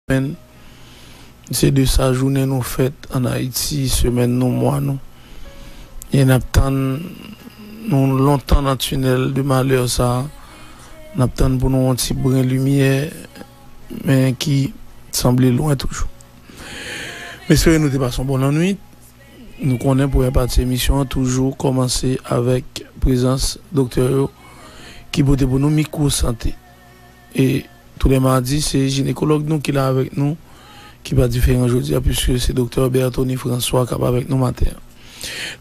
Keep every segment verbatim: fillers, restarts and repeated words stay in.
semèn. Se de sa jounen nou fèt ann Ayiti, semèn nou, mwa nou. E n ap tann nou lontan nan tinèl de malè sa a. N ap tann pou nou yon ti bren limyè, men ki sanble lwen toujou. M espere nou te pase yon bon lannwit. Nou konnen premyè pati emisyon an toujou kòmanse avèk prezans doktè yo ki pote pou nou Mikwo Sante. E tou lè madi, se jinekològ nou ki la avèk nou, ki pa diferan jodi a, piske se doktè Berthony François k ap avèk nou maten an.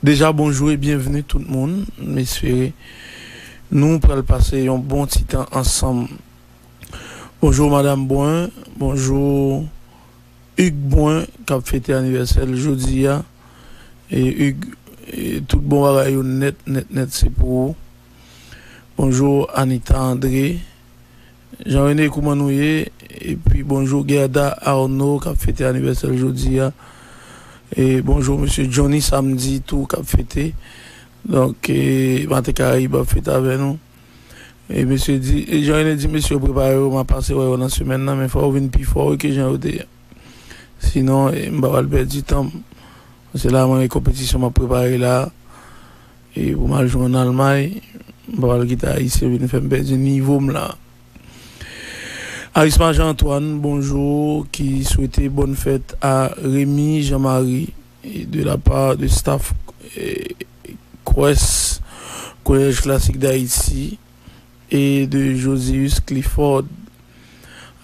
Deja, bonjou e byenveni tout moun. M espere nou pral pase yon bon ti tan ansanm. Bonjou, Madam Brun. Bonjou, Hugues Brun, k ap fete anivèsè l jodi a. E Hugues, e tout bon bagay yo nèt, nèt, nèt, se pou ou. Bonjou, Anita André. Jean René, kouman nou ye? Epi bonjou, Gerda Arnaud, k ap fete anivèsè l jodi a. E bonjou, mesye Johnny Samedi tou, k ap fete. Donk, e, Maten Karayib ap fete avè nou. E mesye di, e Jean René di, mesye yo prepare yo, m ap pase wè yo nan semèn nan, men fò yo vin pi fò wi ke jan yo te ye. Sinon, e, m pa pral pèdi tan m. Paske la, mwen, e konpetisyon m ap prepare la. E pou m al jwe ann Almay, m pa pral kite Ayisyen vin fè m pèdi nivo m la. Arisma Jean Antoine, bonjou, ki swete bòn fèt a Remy Jean Marie, e de la part de staff, e, Quest, Collège Classique d'Haïti, e de Josius Clifford.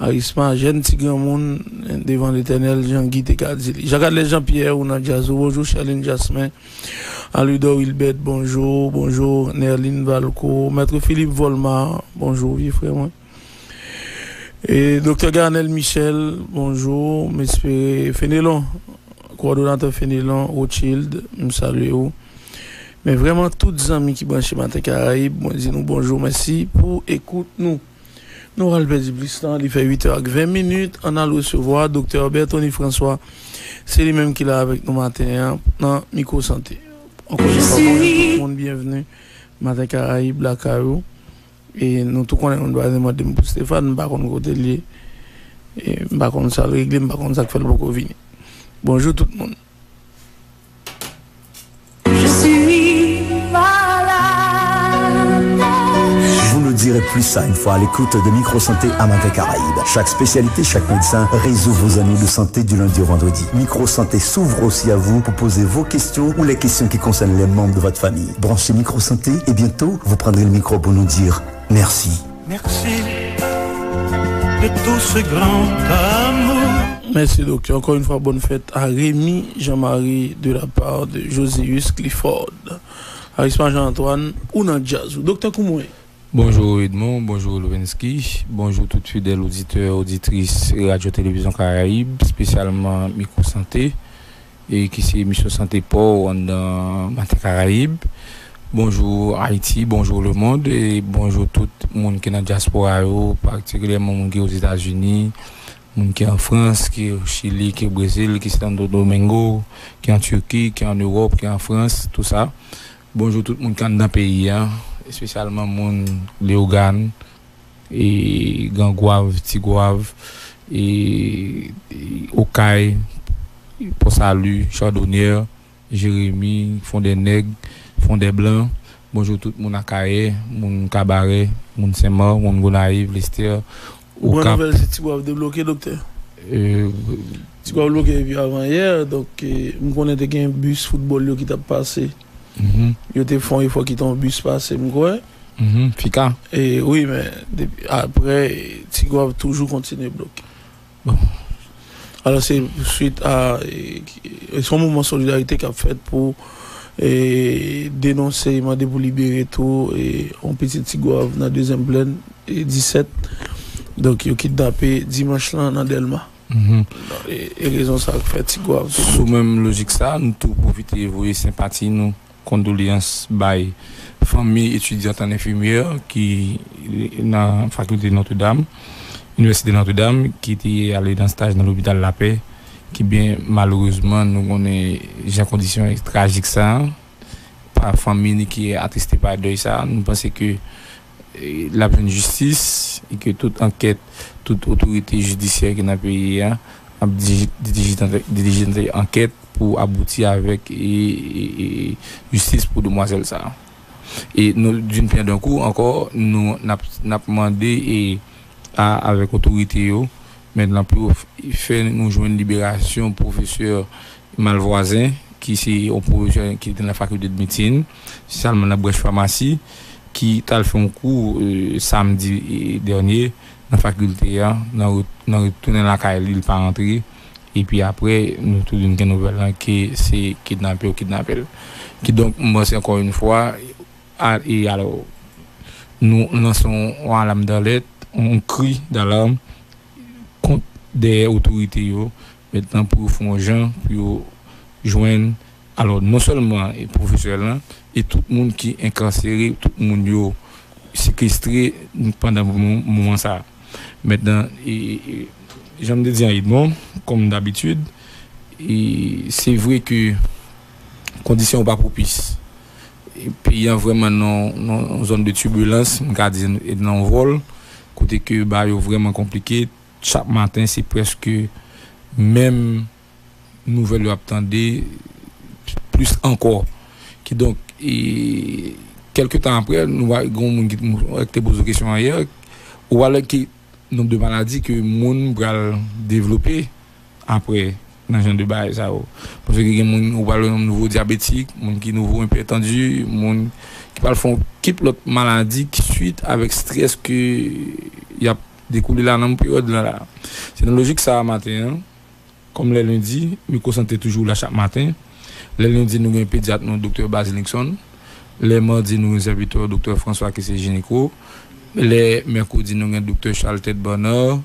Arisma, jèn ti granmoun devan Letènèl, jan Guy te ka di li. Jean Cadlès Jean Pierre, ou nan djaz ou. Bonjou, Sherline Jasmin. Aludor Wilbert, bonjou. Bonjou, Nerline Valco. Mèt Philippe Volmar, bonjou, vye frè mwen. E Doktè Garnel Michel, bonjou. M espere Fenelon, kowòdonatè Fenelon, Rothschild, m salye w. Men vrèman, tout zanmi ki branche Maten Karayib, mwen di nou bonjou, mèsi pou ekout nou. Nou pral pèdi plis tan, li fè uit è ak ven minit. Ann al resevwa Doktè Berthony François. Se li menm ki la avèk nou maten an nan Mikwo Sante. Ankò yon fwa, mwen tout moun byenveni. Maten Karayib lakay ou. E nou tou konnen, moun pa vin mande m pou Stéphane, m pa konn kote l ye. E m pa konn sa l regle, m pa konn sa k fè l poko vini. Bonjou tout moun. Je suis malade. Vous nous direz plus ça une fois à l'écoute de Micro Santé à Matin Caraïbes. Chaque spécialité, chaque médecin résout vos anneaux de santé du lundi au vendredi. Micro Santé s'ouvre aussi à vous pour poser vos questions ou les questions qui concernent les membres de votre famille. Branchez Micro Santé et bientôt, vous prendrez le micro pour nous dire merci. Merci de tout ce grand amour. Mèsi, doktè. Ankò yon fwa, bòn fèt a Remy Jean-Marie de la part de Josius Clifford. Arisma Jean Antoine, ou nan djaz ou. Doktè, kouman w ye? Bonjou Edmond, bonjou Lovenski, bonjou tout fidèl oditè, oditris Radyo Televizyon Karayib, espesyalman Mikwo Sante, e ki se emisyon sante pa w anndan Maten Karayib. Bonjou Ayiti, bonjou lemonn, e bonjou tout moun ki nan dyaspora yo, patikilyèman moun ki Ozetazini, moun ki an Frans, ki o Chili, ki o Brezil, ki Santo Domingo, ki an Tiki, ki an Ewòp, ki an Frans, tou sa. Bonjou tout moun ki anndan peyi a, espesyalman moun Leyogàn, e Gran Gwav, Ti Gwav, e, e Okay, Pòsali, Chadonyè, Jeremi, Fondènèg, Fondèblan. Bonjou tout moun Akayè, moun Kabarè, moun Senmak, moun Gonayiv, Lestè, Bon Okap. Nouvèl se Ti Gwav debloke, doktè. E, Ti Gwav bloke depi avan yè, donk, e, m konnen te gen bis foutbòl yo ki t ap pase. Mhm. Yo te fè yon efò kite yon bis pase, m kwè. Mhm, Fika. E, wi, men depi, apre, Ti Gwav toujou kontinye bloke. Bon. Alò, se swit a, e, e, se yon mouvman solidarite k ap fèt pou, e, denonse, mande pou libere tou, e, yon pitit Ti Gwav nan Dezyèm Plèn, e, disèt. Donk, yo kidnape dimanch lan nan Dèlma. Mhm. E, e rezon sa k fè Ti Gwav te Sou menm lojik sa, nou tou pwofite voye senpati nou, kondoleyans bay fanmi etidyant an enfimyè ki nan fakilte Notre Dame, Inivèsite Notre Dame, ki te ale nan staj nan lopital Lapè, ki byen malerezman, nou konnen jan kondisyon trajik sa, pa fanmi ni ki atriste pa dèy sa, nou panse ke, e, l ap jwenn jistis, e ke tout ankèt, tout otorite jidisyè ki nan peyi a ap diji- dilijante dilijante ankèt pou abouti avèk e, e, e, jistis pou demwazèl sa a. E nou, d'une pierre deux coups ankò, nou n ap n ap mande e a avèk otorite yo, mentnan pou yo f- fè nou jwenn liberasyon pwofesè Malvoisin, ki se yon pwofesè ki te nan fakilte de medsin, espesyalman nan branch famasi, ki t al fè yon kou e, samdi e, dènye nan fakilte a, nan re- nan retounen lakay li, li pa rantre. Epi apre, nou tou vin gen nouvèl lan ke se kidnapè yo kidnape l. Kidonk, m panse ankò yon fwa, a- e alò, nou lanse yon alam dalèt, yon kri dalam kont dèyè otorite yo, mentnan pou yo fè yon jan pou yo jwenn, alò, non sèlman e pwofesè lan, e tout moun ki enkarsere, tout moun yo sekestre pandan moman sa a. Mentnan, e, e, jan m te di an Edmond, kòm dabitid, e se vre ke kondisyon yo pa pwopis. E peyi an vrèman nan nan yon zòn de tibilans, m ka di, e nan yon vòl, kote ke bagay yo vrèman konplike. Chak maten, se prèske menm nouvèl yo ap tande, plis ankò. Kidonk, e, kèlke tan apre, nou va gen yon moun ki t- ki te poze kesyon an yè, ou va wè ke nonb de maladi ke moun pral devlope apre nan jan de bagay sa yo. Paske gen moun, ou pral wè yon nouvo dyabetik, moun ki nouvo ipètanzi, moun ki pral fè yon kip lòt maladi ki swit avèk strès ke y ap dekoule la nan peryòd lan la. Se nan lojik sa a maten an, kòm lè lendi, Mikwo Sante toujou la chak maten. Lè lendi, nou gen pedyat nou, Doktè Basil Nixon. Lè madi, nou gen sèvitè Doktè François ki se jineko. Lè mèkredi, nou gen Doktè Charles Tête Bernard.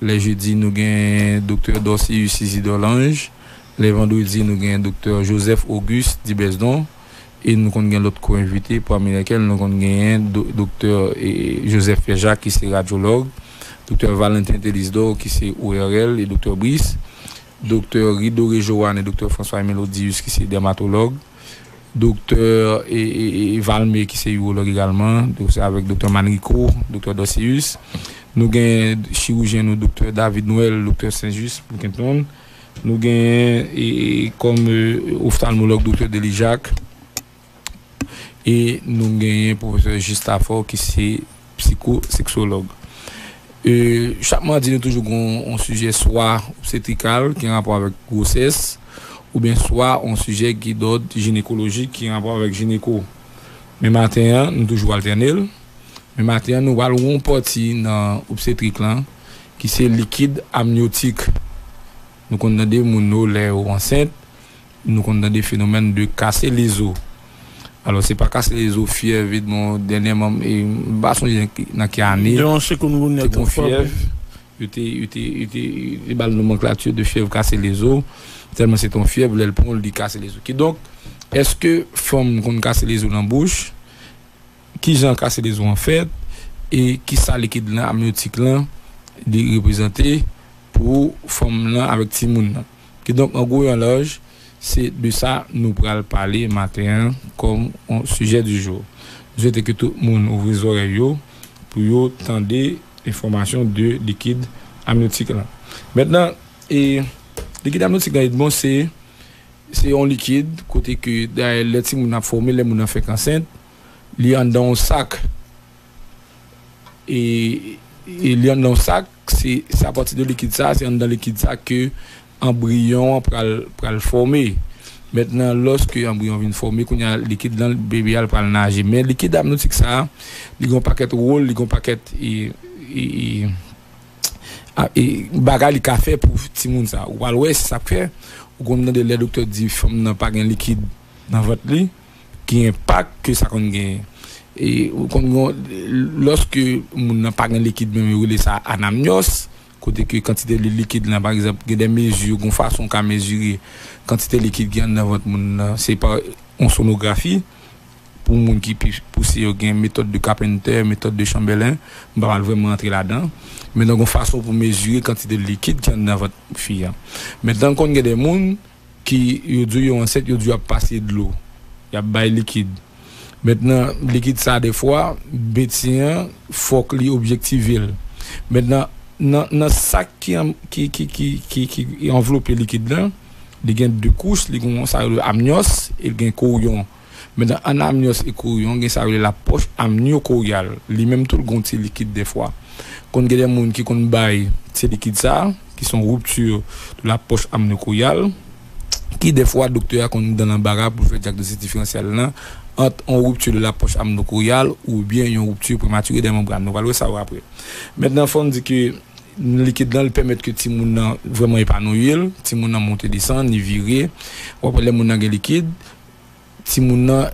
Lè jedi, nou gen Doktè Dorceus Isidore Lange. Lè vandredi, nou gen Doktè Joseph Auguste Dibesdon. E nou konn gen lòt ko-envite, pami lèkèl nou konn genyen do- Doktè e, Joseph Pierre Jacques, ki se radyològ, Doktè Valentin Telisdor, ki se O R L, e Doktè Brice, Doktè Ridoré Joanne e Doktè François Emile Odius, ki se dèmatològ, Doktè e, e, e Valmé, ki se iwològ egalman, dok- se avèk Doktè Manrico, Doktè Dorceus. Nou gen chirijyen nou, Doktè David Noël, Doktè Saint-Just, Boukenton. Nou gen e, e, kòm e, oftalmològ, Doktè Dely Jacques. E nou genyen pwofesè Jistafor ki se psikoseksològ. E, chak madi, nou toujou gen yon sijè swa obstetrikal ki gen rapò avèk gwosès, oubyen swa yon sijè ki dòd jinekolojik ki gen rapò avèk jineko. Men maten an, nou toujou altène l. Men maten an, nou pral yon pati nan obstetrik lan, ki se likid amnyotik. Nou konn tande moun yo lè yo ansent, nou konn tande fenomèn de kase lezo. Alò, se pa kase lezo, fyèv, edmon, dènyèman, e, m pa sonje nan ki, nan ki ane, te gen fyèv, yo te, yo te, yo te, yo te ba l nomanklati de fyèv kase lezo, tèlman se te yon fyèv, lè l pran w, li kase lezo. Kidonk, èske fanm konn kase lezo nan bouch? Kijan kase lezo an fèt? E kisa likid lan, amnyotik lan, li reprezante pou fanm lan avèk timoun nan? Kidonk, an gwo e an laj, se de sa nou pral pale maten an kòm yon sijè di jou. Nou swete ke tout moun ouvri zòrèy yo pou yo tande enfòmasyon de likid amnyotik lan. Mentnan, e, likid amnyotik lan, edmon, se, se yon likid kote ke, dayè, lè timoun ap fòme, lè moun nan fèk ansent, li anndan yon sak. E, e li anndan yon sak, se, se apati de likid sa, se anndan likid sa ke anbriyon an pral, pral fòme. Mentnan, lòske anbriyon vin fòme, kounye a likid lan, bebe a, l pral naje. Men likid amnyotik sa, li gen yon pakèt wòl, li gen yon pakèt e, e, e, a, e bagay li ka fè pou timoun sa. Ou pral wè, se sa k fè ou konn tande lè doktè di fanm nan pa gen likid nan vant li, ki enpak ke sa konn genyen. E ou konn gen, lòske moun nan pa gen likid menm, yo rele sa anamnyòs, kote ke kantite li- likid lan, pa egzanp, gen de mezi, gen fason w ka mezire kantite likid ki anndan vant moun nan, se pa yon sonografi, pou moun ki pi pouse yo, gen metòd de Carpenter, metòd de Chamberlin, m pa pral vrèman antre ladan. Men donk, yon fason pou mezire kantite likid ki anndan vant fi a. Men donk, konn gen de moun ki, yo di yo ansent, yo di yo ap pase dlo. Y ap bay likid. Mentnan, likid sa, defwa, medsen an, fòk li objektive l. Mentnan, nan, nan sak ki, an- ki, ki, ki, ki, ki anvlope likid lan, li gen de kouch, li gen sa yo rele amnyòs, e li gen koryon. Mentnan, an amnyòs e koryon, gen sa yo rele lapòch amnyokoryal. Li menm tou, li gen ti likid defwa. Konn gen de moun ki konn bay ti likid sa, ki se yon ripti de lapòch amnyokoryal, ki defwa doktè a konn dan lanbara pou fè dyagnostik diferansyèl lan ant yon ripti de lapòch amnyokoryal oubyen yon ripti prematire de manbran. Nou pral wè sa yo apre. Mentnan, fò n di ke likid lan, li pèmèt ke timoun nan vrèman epanouyi l, timoun nan monte desann, li vire. W ap wè lè moun nan gen likid, timoun nan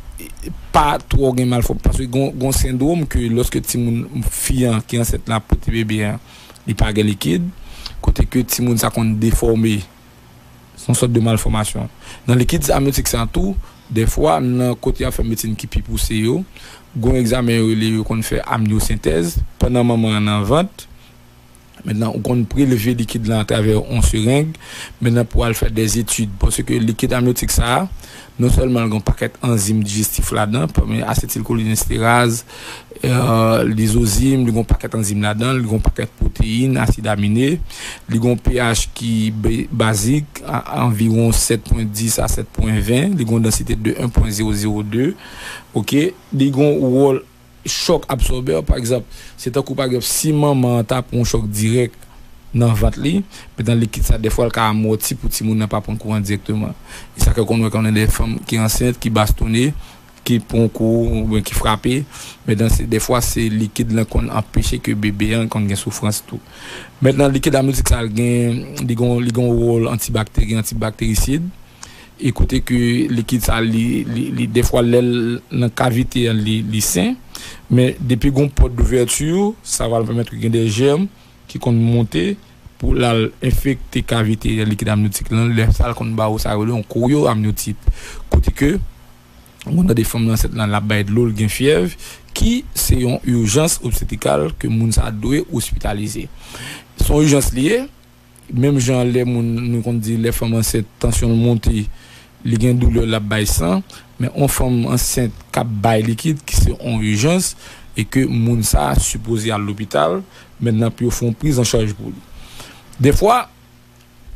pa twò gen malfòm. Paske gon, gon sendwòm ke lòske timoun fi an ki ansent la pote bebe an, li pa gen likid, kote ke timoun sa konn defòme. Se yon sòt de malfòmasyon. Nan likid amnyotik sa tou, defwa, nan kote y ap fè medsin ki pi pouse yo, gon egzamen yo rele yo konn fè amnyosentèz pandan manman an nan vant. Mentnan, ou konn prelve likid lan atravè yon sereng. Mentnan, pou al fè dèzetid, paske likid amnyotik sa a, non sèlman li gen yon pakèt anzim dijestif ladan, pami asetilkolinesteraz, eh, lizozim, li gen yon pakèt anzim ladan, li gen yon pakèt pwoteyin, asid amine, li gen yon pH ki be- bazik, a- anviwon sèt pwen dis a sèt pwen ven, li gen yon dansite de en pwen zewo zewo de. Oke, li gen yon wòl chòk absòbè, pa egzanp, se tankou, pa egzanp, si manman an ta pran yon chòk dirèk nan vant li, mentnan likid sa, defwa, l ka amòti pou timoun nan pa pran kou an dirèkteman. E sa ke konn wè konnen de fanm ki ansent, ki bastonnen, ki pran kou oubyen ki frape, mentnan, se, defwa, se likid lan konn anpeche ke bebe an konn gen soufrans tou. Mentnan, likid amnyotik sa, l gen, li gen, li gen yon wòl antibakteri, antibakterisid, e kote ke likid sa, li, li, li defwa, lè l nan kavite an, li, li sen, men depi gon pòt douvèti, sa va pèmèt ke gen de jèm ki konn monte pou l al enfekte kavite likid amnyotik lan, lè sa l konn ba ou sa yo rele yon koryo amnyotit, kote ke ou nan de fanm ansent lan, l ap bay dlo, l gen fyèv, ki se yon ijans obstetrikal ke moun sa dwe ospitalize. Se yon ijans li ye, menm jan lè moun, nou konn di, lè fanm ansent, tansyon l monte, li gen doulè, l ap bay san, men yon fanm ansent k ap bay likid, ki se yon ijans, e ke moun sa a sipoze al lopital, mentnan pou yo fè yon priz an chaj pou li. Defwa,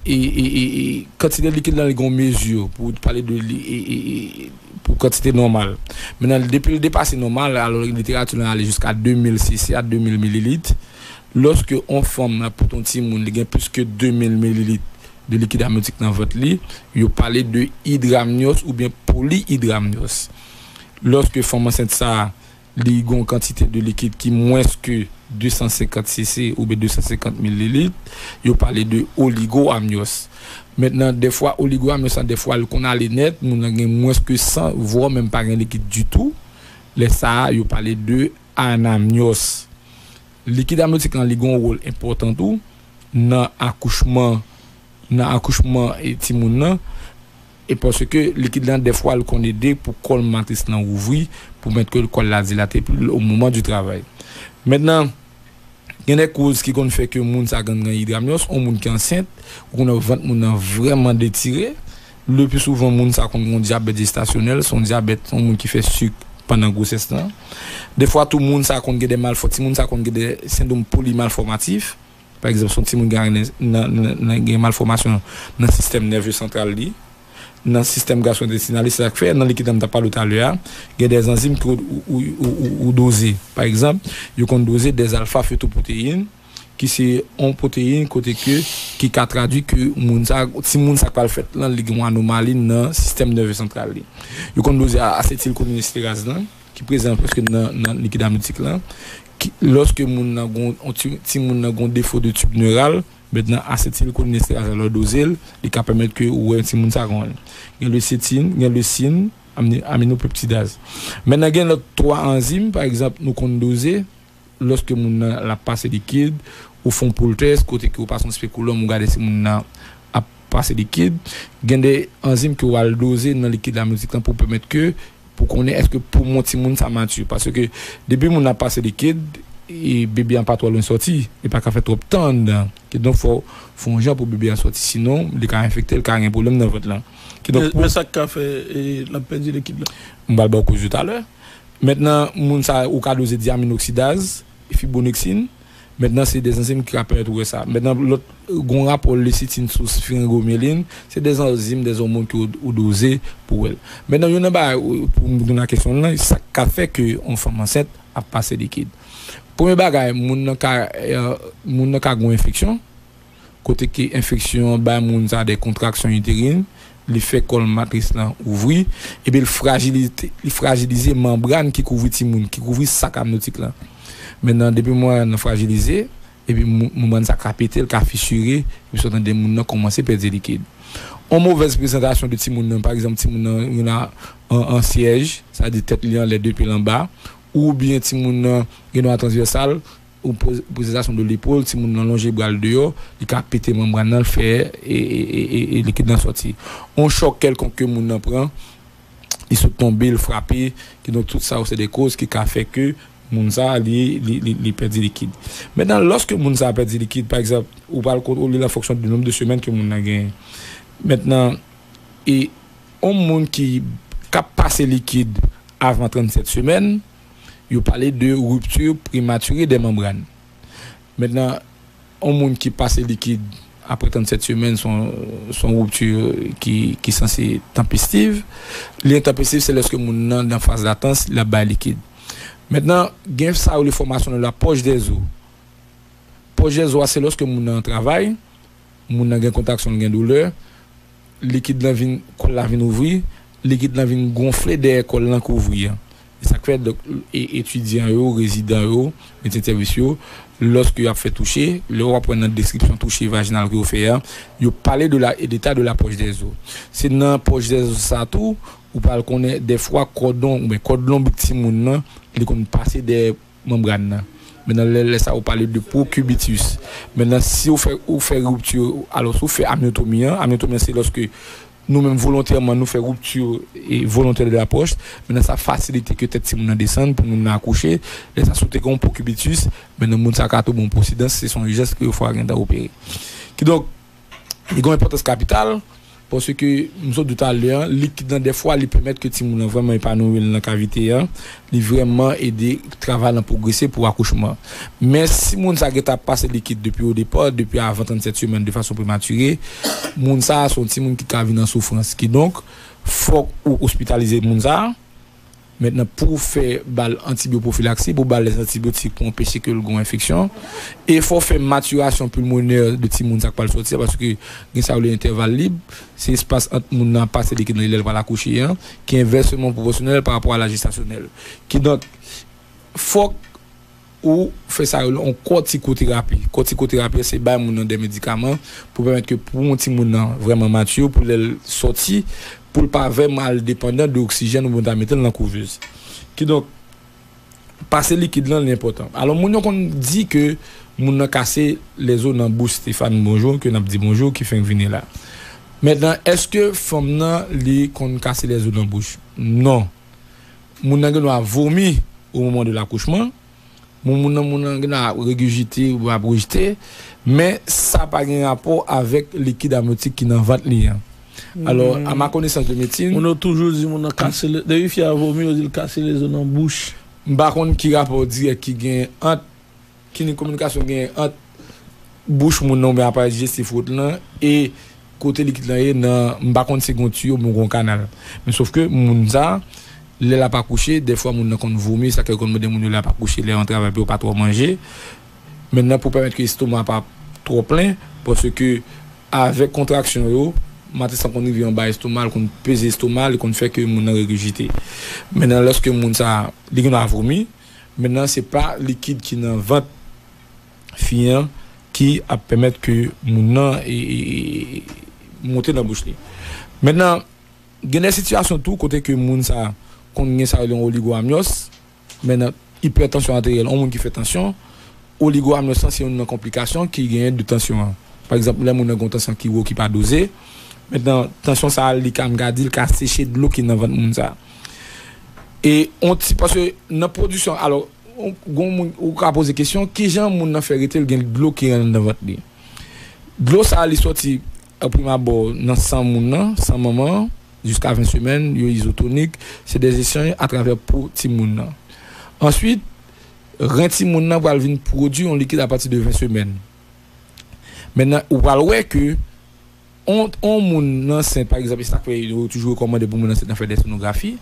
e, e, e, e, kantite likid lan, li gen yon mezi pou pale de li, e, e, e, pou kantite nòmal. Mentnan, depi l depase nòmal, alò literati lan ale jiska de mil cc a de mil mililit. Lòske yon fanm ap pote yon timoun, li gen plis ke de mil mililit de likid amnyotik nan vant li, yo pale de idramnyòs oubyen poliidramnyòs. Lòske fanm ansent sa a, li gen yon kantite de likid ki mwens ke de san senkant cc oubyen de san senkant mililit, yo pale de oligoamnyòs. Mentnan, defwa, oligoamnyòs lan, defwa, li konn ale nèt, moun nan gen mwens ke san, vwa menm pa gen likid ditou. Lè sa a, yo pale de anamnyòs. Likid amnyotik lan, li gen yon wòl enpòtan tou nan akouchman, nan akouchman e timoun nan, e paske likid lan, defwa, li konn ede pou kòl matris lan ouvri, pou pèmèt ke kòl la dilate pou, au moment du travail. Mentnan, gen de koz ki konn fè ke moun sa konn gen idramnyòs, yon moun ki ansent, ou konn wè vant moun nan vrèman detire. Le pli souvan, moun sa konn gen yon dyabèt jestasyonèl, se yon dyabèt, se yon moun ki fè sik pandan gwosès lan. Defwa tou, moun sa konn gen de malfò-, timoun sa konn gen de sendwòm polimalfòmatif. Pa egzanp, si yon timoun gen, nan, nan, nan, gen malfòmasyon nan sistèm nève santral li, nan sistèm gastwoentestinal li, se sa k fè, nan likid lan m t ap pale w talè a, gen de zanzim ke ou, ou, ou, ou, ou doze. Pa egzanp, yo konn doze de alfa fetoproteyin, ki se yon pwoteyin kote ke, ki ka tradui ke moun sa, timoun sa k pral fèt lan, li gen yon anomali nan sistèm nève santral li. Yo konn doze a-, asetilkolinesteraz lan, ki prezan prèske nan, nan likid amnyotik lan. Ki, lòske moun nan gon, on ti, timoun nan gon defo de tib neral, mentnan asetilkolinesteraz la, lè w doze l, li ka pèmèt ke ou wè timoun sa konn. Gen lesetin, gen lesin, amni-, aminopeptidaz. Mentnan gen lòt twa anzim, pa egzanp, nou konn doze, lòske moun nan l ap pase likid, ou fè yon poul tès, kote ke ou pase yon spekulòm, ou gade si moun nan ap pase likid. Gen de anzim ke w al doze nan likid amnyotik lan pou pèmèt ke, pou konnen èske poumon timoun sa mati. Paske depi moun nan ap pase likid, e bebe an pa twò lwen sòti, li pa ka fè twòp tan anndan. Kidonk fò, fò yon jan pou bebe an sòti, sinon li ka enfekte, li ka gen pwoblèm nan vant lan. Kidonk, men, pou men sa k ka fè, e, l ap pèdi likid la? M pral ba w koz yo talè. Mentnan, moun sa, ou ka doze diaminoksidaz, fiboneksin. Mentnan, se de zanzim ki ka pèmèt ou wè sa. Mentnan, lòt, gon rapò lesitin sou sfirangomielin, se de zanzim, de òmòn ke ou, ou doze pou wè l. Mentnan, youn nan bagay, ou, pou m reponn a kesyon w lan, sa k ka fè ke yon fanm ansent ap pase likid. Premye bagay, moun nan ka, euh, moun nan ka gon enfeksyon, kote ke enfeksyon an bay moun sa de kontraksyon iterin, li fè kòl matris lan ouvri, epi l frajilize, li frajilize manbràn ki kouvri timoun, ki kouvri sak amnyotik lan. Mentnan, depi manbràn nan frajilize, epi mou-, manbràn sa ka pete, l ka fisire, epi sa w tande moun nan kòmanse pèdi likid. On movèz prezantasyon de timoun nan, pa egzanp, timoun nan, li nan an, an syèj, sa di tèt li anlè, de pye l anba, oubyen timoun nan gen dwa transvèsal, ou poz-, prezantasyon de lepòl, timoun nan lonje bra l deyò, li ka pete manbràn nan, l fè e, e, e, e, e likid nan sòti. On chòk kèlkonk ke moun nan pran, li sot tonbe, l frape, kidonk tout sa yo se de koz ki ka fè ke moun sa li, li, li, li pèdi likid. Mentnan, lòske moun sa pèdi likid, pa egzanp, ou pral kontwole l an fonksyon de nonb de semèn ke moun nan genyen. Mentnan, e on moun ki k ap pase likid avan trannsèt semèn, yo pale de rupture prématurée des membranes. Mentnan, yon moun ki pase likid apre trannsèt semèn, se yon, se yon ripti ki, ki sanse tanpestiv. Li entanpestiv, se lòske moun nan, nan faz latans, l ap bay likid. Mentnan, gen sa yo rele formasyon de la poche des os. Poche des os a, se lòske moun nan travay, moun nan gen kontraksyon, l gen doulè, likid lan vin, kòl la vin ouvri, likid lan vin gonfle dèyè kòl lan k ouvri an. E sa k fè, donk, e, etidyan yo, rezidan yo, medsen sèvis yo, lòske y ap fè touche, lè w ap wè nan deskripsyon touche vajinal ke yo fè a, yo pale de la, de l'état de la poche des os. Se nan poche des os sa tou, ou pral konnen dèfwa kòdon, oubyen kòd lonbrik timoun nan, li konn pase dèyè manbràn nan. Mentnan, lè, lè sa, ou pale de procubitus. Mentnan, si ou fè, ou fè ripti, alò, si ou fè amyotomi an, amyotomi an, se lòske nou menm volontèman, nou fè ripti e volontè de la poche. Mentnan, sa fasilite ke tèt timoun nan desann pou moun nan akouche. Lè sa, si ou te gen yon procubitus, mentnan, moun sa ka tou bon pwosidans, se son ijans ke yo fwa gentan opere. Kidonk, li gen yon enpòtans kapital, paske, m sot di w talè a, likid lan, dèfwa, li pèmèt ke timoun nan vrèman epanouyi l nan kavite an, li vrèman ede travay lan pwogrese pou akouchman. Men si moun sa gentan ap pase likid depi o depa, depi avan trannsèt semèn de fason prematire, moun sa a se yon timoun ki ka vin an soufrans. Kidonk, fòk ou ospitalize moun sa a. Mentnan, pou w fè ba l antibyoprofilaksi, pou w ba l lèzantibyotik pou anpeche ke l gen enfeksyon. E fò w fè matirasyon pilmonè de timoun sa k pral sòti a, paske gen sa yo rele entèval lib, se espas ant moun nan ap pase likid lan e lè l pral akouche an, ki envèseman pwopòsyonèl pa rapò a laj jestasyonèl. Kidonk, fòk ou fè sa yo rele yon kòtikoterapi. Kòtikoterapi a, se bay moun nan de medikaman pou pèmèt ke pou yon timoun nan vrèman mati, pou lè l sòti, pou l pa vrèman al depandan de oksijèn oubyen ta mete l nan kouvèz. Kidonk, pase likid lan, li enpòtan. Alò, moun yo konn di ke moun nan kase lèzo nan bouch. Stéphane, bonjou, ke n ap di bonjou, ki fenk vini la. Mentnan, èske fanm nan, li konn kase lèzo nan bouch? Non. Moun nan gen dwa vomi au moment de l'accouchement. Moun, moun nan, moun nan gen dwa ap regijite ou ap rejte, men sa pa gen rapò avèk likid amnyotik ki nan vant li an. Alò, à ma connaissance de médecine, moun yo toujou di moun nan kase le, depi fi a vomi, yo di l kase lèzo nan bouch. M pa konn ki rapò dirèk ki gen ant, ki kominikasyon gen ant bouch moun nan oubyen aparèy dijestif wot lan e kote likid lan ye nan, m pa konn si gon tiyo oubyen gon kanal. Men sòf ke moun sa, lè l ap akouche, dèfwa moun nan konn vomi, sa ke yo konn mande moun yo lè y ap akouche, lè yo an travay pou yo pa twò manje. Mentnan, pou pèmèt ke estoma pa twò plen, paske avèk kontraksyon yo, matris lan konn rive anba estoma, l konn peze estoma, li konn fè ke moun nan regijite. Mentnan, lòske moun sa, li gen dwa vomi, mentnan, se pa likid ki nan vant fi an ki ap pèmèt ke moun nan e, e, e, monte nan bouch li. Mentnan, gen de sitiyasyon tou kote ke moun sa konn gen sa yo rele yon oligoamyòs, mentnan, ipètansyon ateryèl, yon moun ki fè tansyon, oligoamyòs lan se youn nan konplikasyon ki genyen de tansyon an. Pa egzanp, lè moun nan gen yon tansyon ki wo, ki pa doze, mentnan, tansyon sa a, li ka, m ka di, l ka seche dlo ki nan vant moun sa. E on ti, paske nan pwodiksyon, alò, on, gon moun, ou ka poze kesyon, kijan moun nan fè rete l gen dlo ki anndan vant li? Dlo sa a, li sòti, a prime abord, nan san moun nan, san manman an, jiska ven semèn, yo izotonik, se de echanj atravè po timoun nan. Answit, ren timoun nan pral vin pwodui yon likid apati de ven semèn. Mentnan, ou pral wè ke on, on moun ansent, pa egzanp, e sa k fè yo toujou rekòmande pou moun ansent nan fè de sonografi,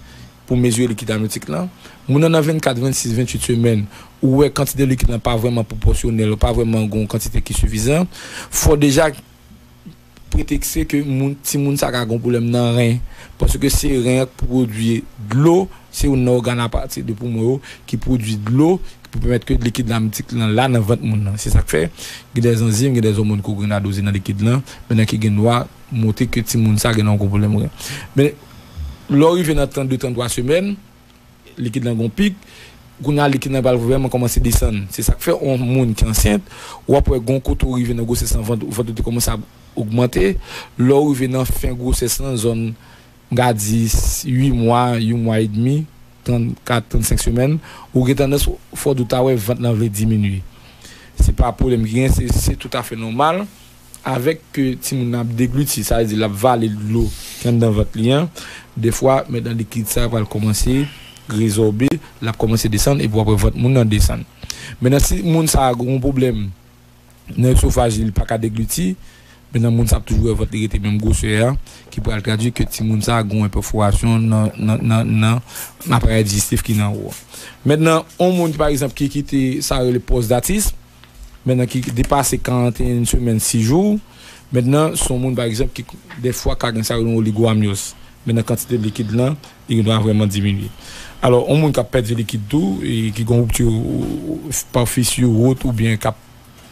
pou mezire likid amnyotik lan. Moun nan nan vennkat, vennsis, vennwit semèn, ou wè kantite likid lan pa vrèman pwopòsyonèl, pa vrèman gon kantite ki sifizan, fò deja pretekse ke moun, timoun sa ka gon pwoblèm nan ren, paske se ren an k pwodui dlo, se youn nan ògàn apati de poumon yo ki pwodui dlo, ki pou pèmèt ke likid amnyotik lan la nan vant moun nan. Se sa k fè, gen de zanzim, gen de òmòn ki w gen a doze nan likid lan, mentnan ki gen dwa montre ke timoun sa gen yon gwo pwoblèm ren. Men, lè w rive nan trannde, tranntwa semèn, likid lan gon pik, kounye a likid lan pral vrèman kòmanse desann. Se sa k fè yon moun ki ansent, w ap wè gon kote w rive nan gwosès lan, vant, vant ou te kòmanse ap ogmante. Lè w rive nan fen gwosès lan, zòn, m ka di, uit mwa, yon mwa edmi, trannkat, trannsenk semèn, ou gen tandans fò w ta wè vant lan vle diminye. Se pa pwoblèm ki gen, se, se toutafè nòmal. Avèk ke timoun nan ap degliti, sa vle di l ap vale dlo ki anndan vant li an, defwa, mentnan likid sa pral kòmanse rezòbe, l ap kòmanse desann, epi w ap wè vant moun nan desann. Mentnan, si moun sa a gen yon pwoblèm nan esofaj li, li pa ka degliti, mentnan moun sa ap toujou wè vant li rete menm gwosè a, ki pral tradui ke timoun sa a gen yon pèforasyon nan, nan, nan, nan aparèy dijestif ki nan wo a. Mentnan, yon moun, pa egzanp, ki kite sa yo rele pòsdatis, mentnan ki depase karanteyen semèn, sis jou, mentnan, se yon moun, pa egzanp, ki dèfwa ka gen sa yo rele yon oligoamyòz. Mentnan, kantite likid lan, li gen dwa vrèman diminye. Alò, yon moun k ap pèdi likid tou, e ki gen yon ripti pa fissure ou oubyen k ap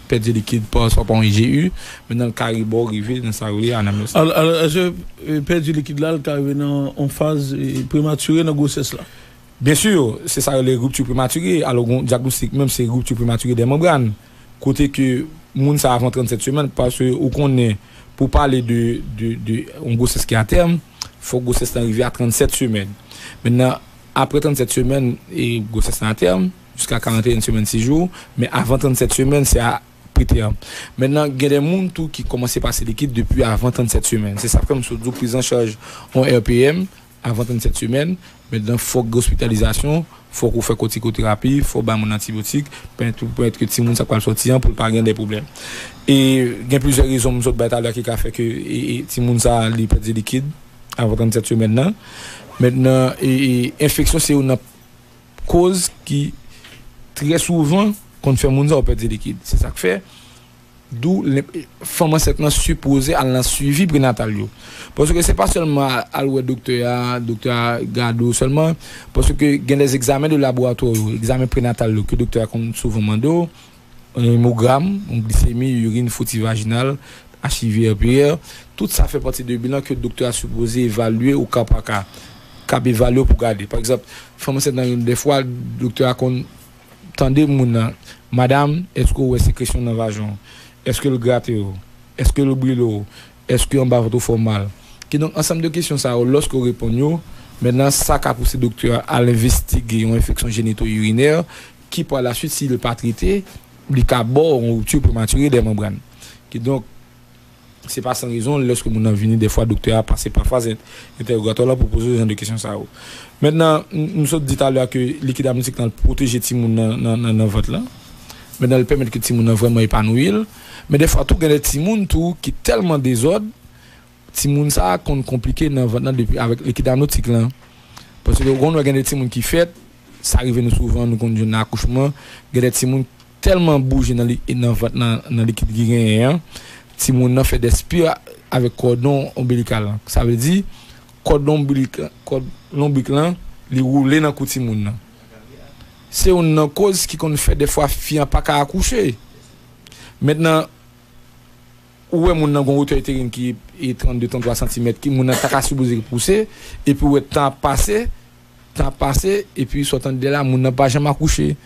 pèdi likid pa, swa pa yon I G U, mentnan, l ka rebò rive nan sa yo rele anamyòz. Alò, alò, èske, e, pèdi likid la, l ka rive nan yon faz, e, prematire nan gwosès la? Byen si, se sa yo rele ripti prematire. Alò, gon dyagnostik menm, se ripti prematire dè manbràn. Kote ke moun sa avan trannsèt semèn, paske ou konnen, pou pale de, de, de yon gwosès ki atèm, fòk gwosès lan rive a trannsèt semèn. Mentnan, apre trannsèt semèn, e gwosès lan atèm, jiska karanteyen semèn, sis jou, men avan trannsèt semèn, se a pretèm. Mentnan, gen de moun tou ki kòmanse pase likid depi avan trannsèt semèn. Se sa k fè m sot di w, prizanchaj yon R P M, avan trannsèt semèn, mentnan fòk gen ospitalizasyon, fòk ou fè kòtikoterapi, fòk bay moun antibiyotik, pèmèt, pèmèt ke timoun sa k pral sòti an pou l pa gen de pwoblèm. E gen plizyè rezon m sot bay talè ki ka fè ke, e, e, timoun sa li pèdi likid avan trannsèt semèn nan. Mentnan, e, e, enfeksyon se youn nan koz ki trè souvan konn fè moun sa yo pèdi likid. Se sa k fè, Dou fanm ansent lan sipoze al nan swivi prenatal yo. Paske se pa sèlman al wè doktè a, doktè a gade w sèlman, paske gen de egzamen de laboratwa yo, egzamen prenatal yo ke doktè a konn souvan mande w, yon emogram, yon glisemi, irin, fwoti vajinal, H I V, R P R, tout sa fè pati de bilan ke doktè a sipoze evalye ou ka pa ka, k ap evalye w pou gade. Pa egzanp, fanm ansent lan gen dèfwa doktè a konn tande moun nan, "Madam, èske w wè sekrèsyon nan vajen w? Èske l grate w? Èske l brile w? Èske anba vant ou fè w mal?" Kidonk, ansanm de kesyon sa yo, lòske w reponn yo, mentnan, sa ka pouse doktè a al envestige yon enfeksyon jenito-irinè ki, pa la suite, si l pa trete, li ka ba w yon ripti prematire dè manbràn. Kidonk, Se pa san rezon, lèske moun nan vini, dèfwa doktè a pase pa faz en-, entèwogatwa la pou poze w jan de kesyon sa yo. Mentnan, m, m sot di talè a ke likid amnyotik lan pwoteje timoun nan, nan, nan, nan vant lan. Mentnan, l pèmèt ke timoun nan vrèman epanouyi l. Men dèfwa tou, gen de timoun tou ki tèlman dezòd, timoun sa a konn konplike nan vant lan depi avèk likid amnyotik lan. Paske ou konn wè gen de timoun ki fèt, sa rive nou souvan, nou konn jwenn nan akouchman, gen de timoun tèlman bouje nan li, nan vant nan, nan likid ki genyen an, timoun nan fè de spir avèk kòdon onbilikal lan. Sa vle di, kòdon onbilik, kòd lonbrik lan, li woule nan kou timoun nan. Se youn nan koz ki konn fè dèfwa fi an pa ka akouche. Mentnan, ou wè moun nan gon wotè iteren ki e trannde, tranntwa santimèt, ki moun nan ta ka sipoze pouse, epi ou wè tan ap pase, tan ap pase, epi sa w tande la, moun nan pa janm akouche.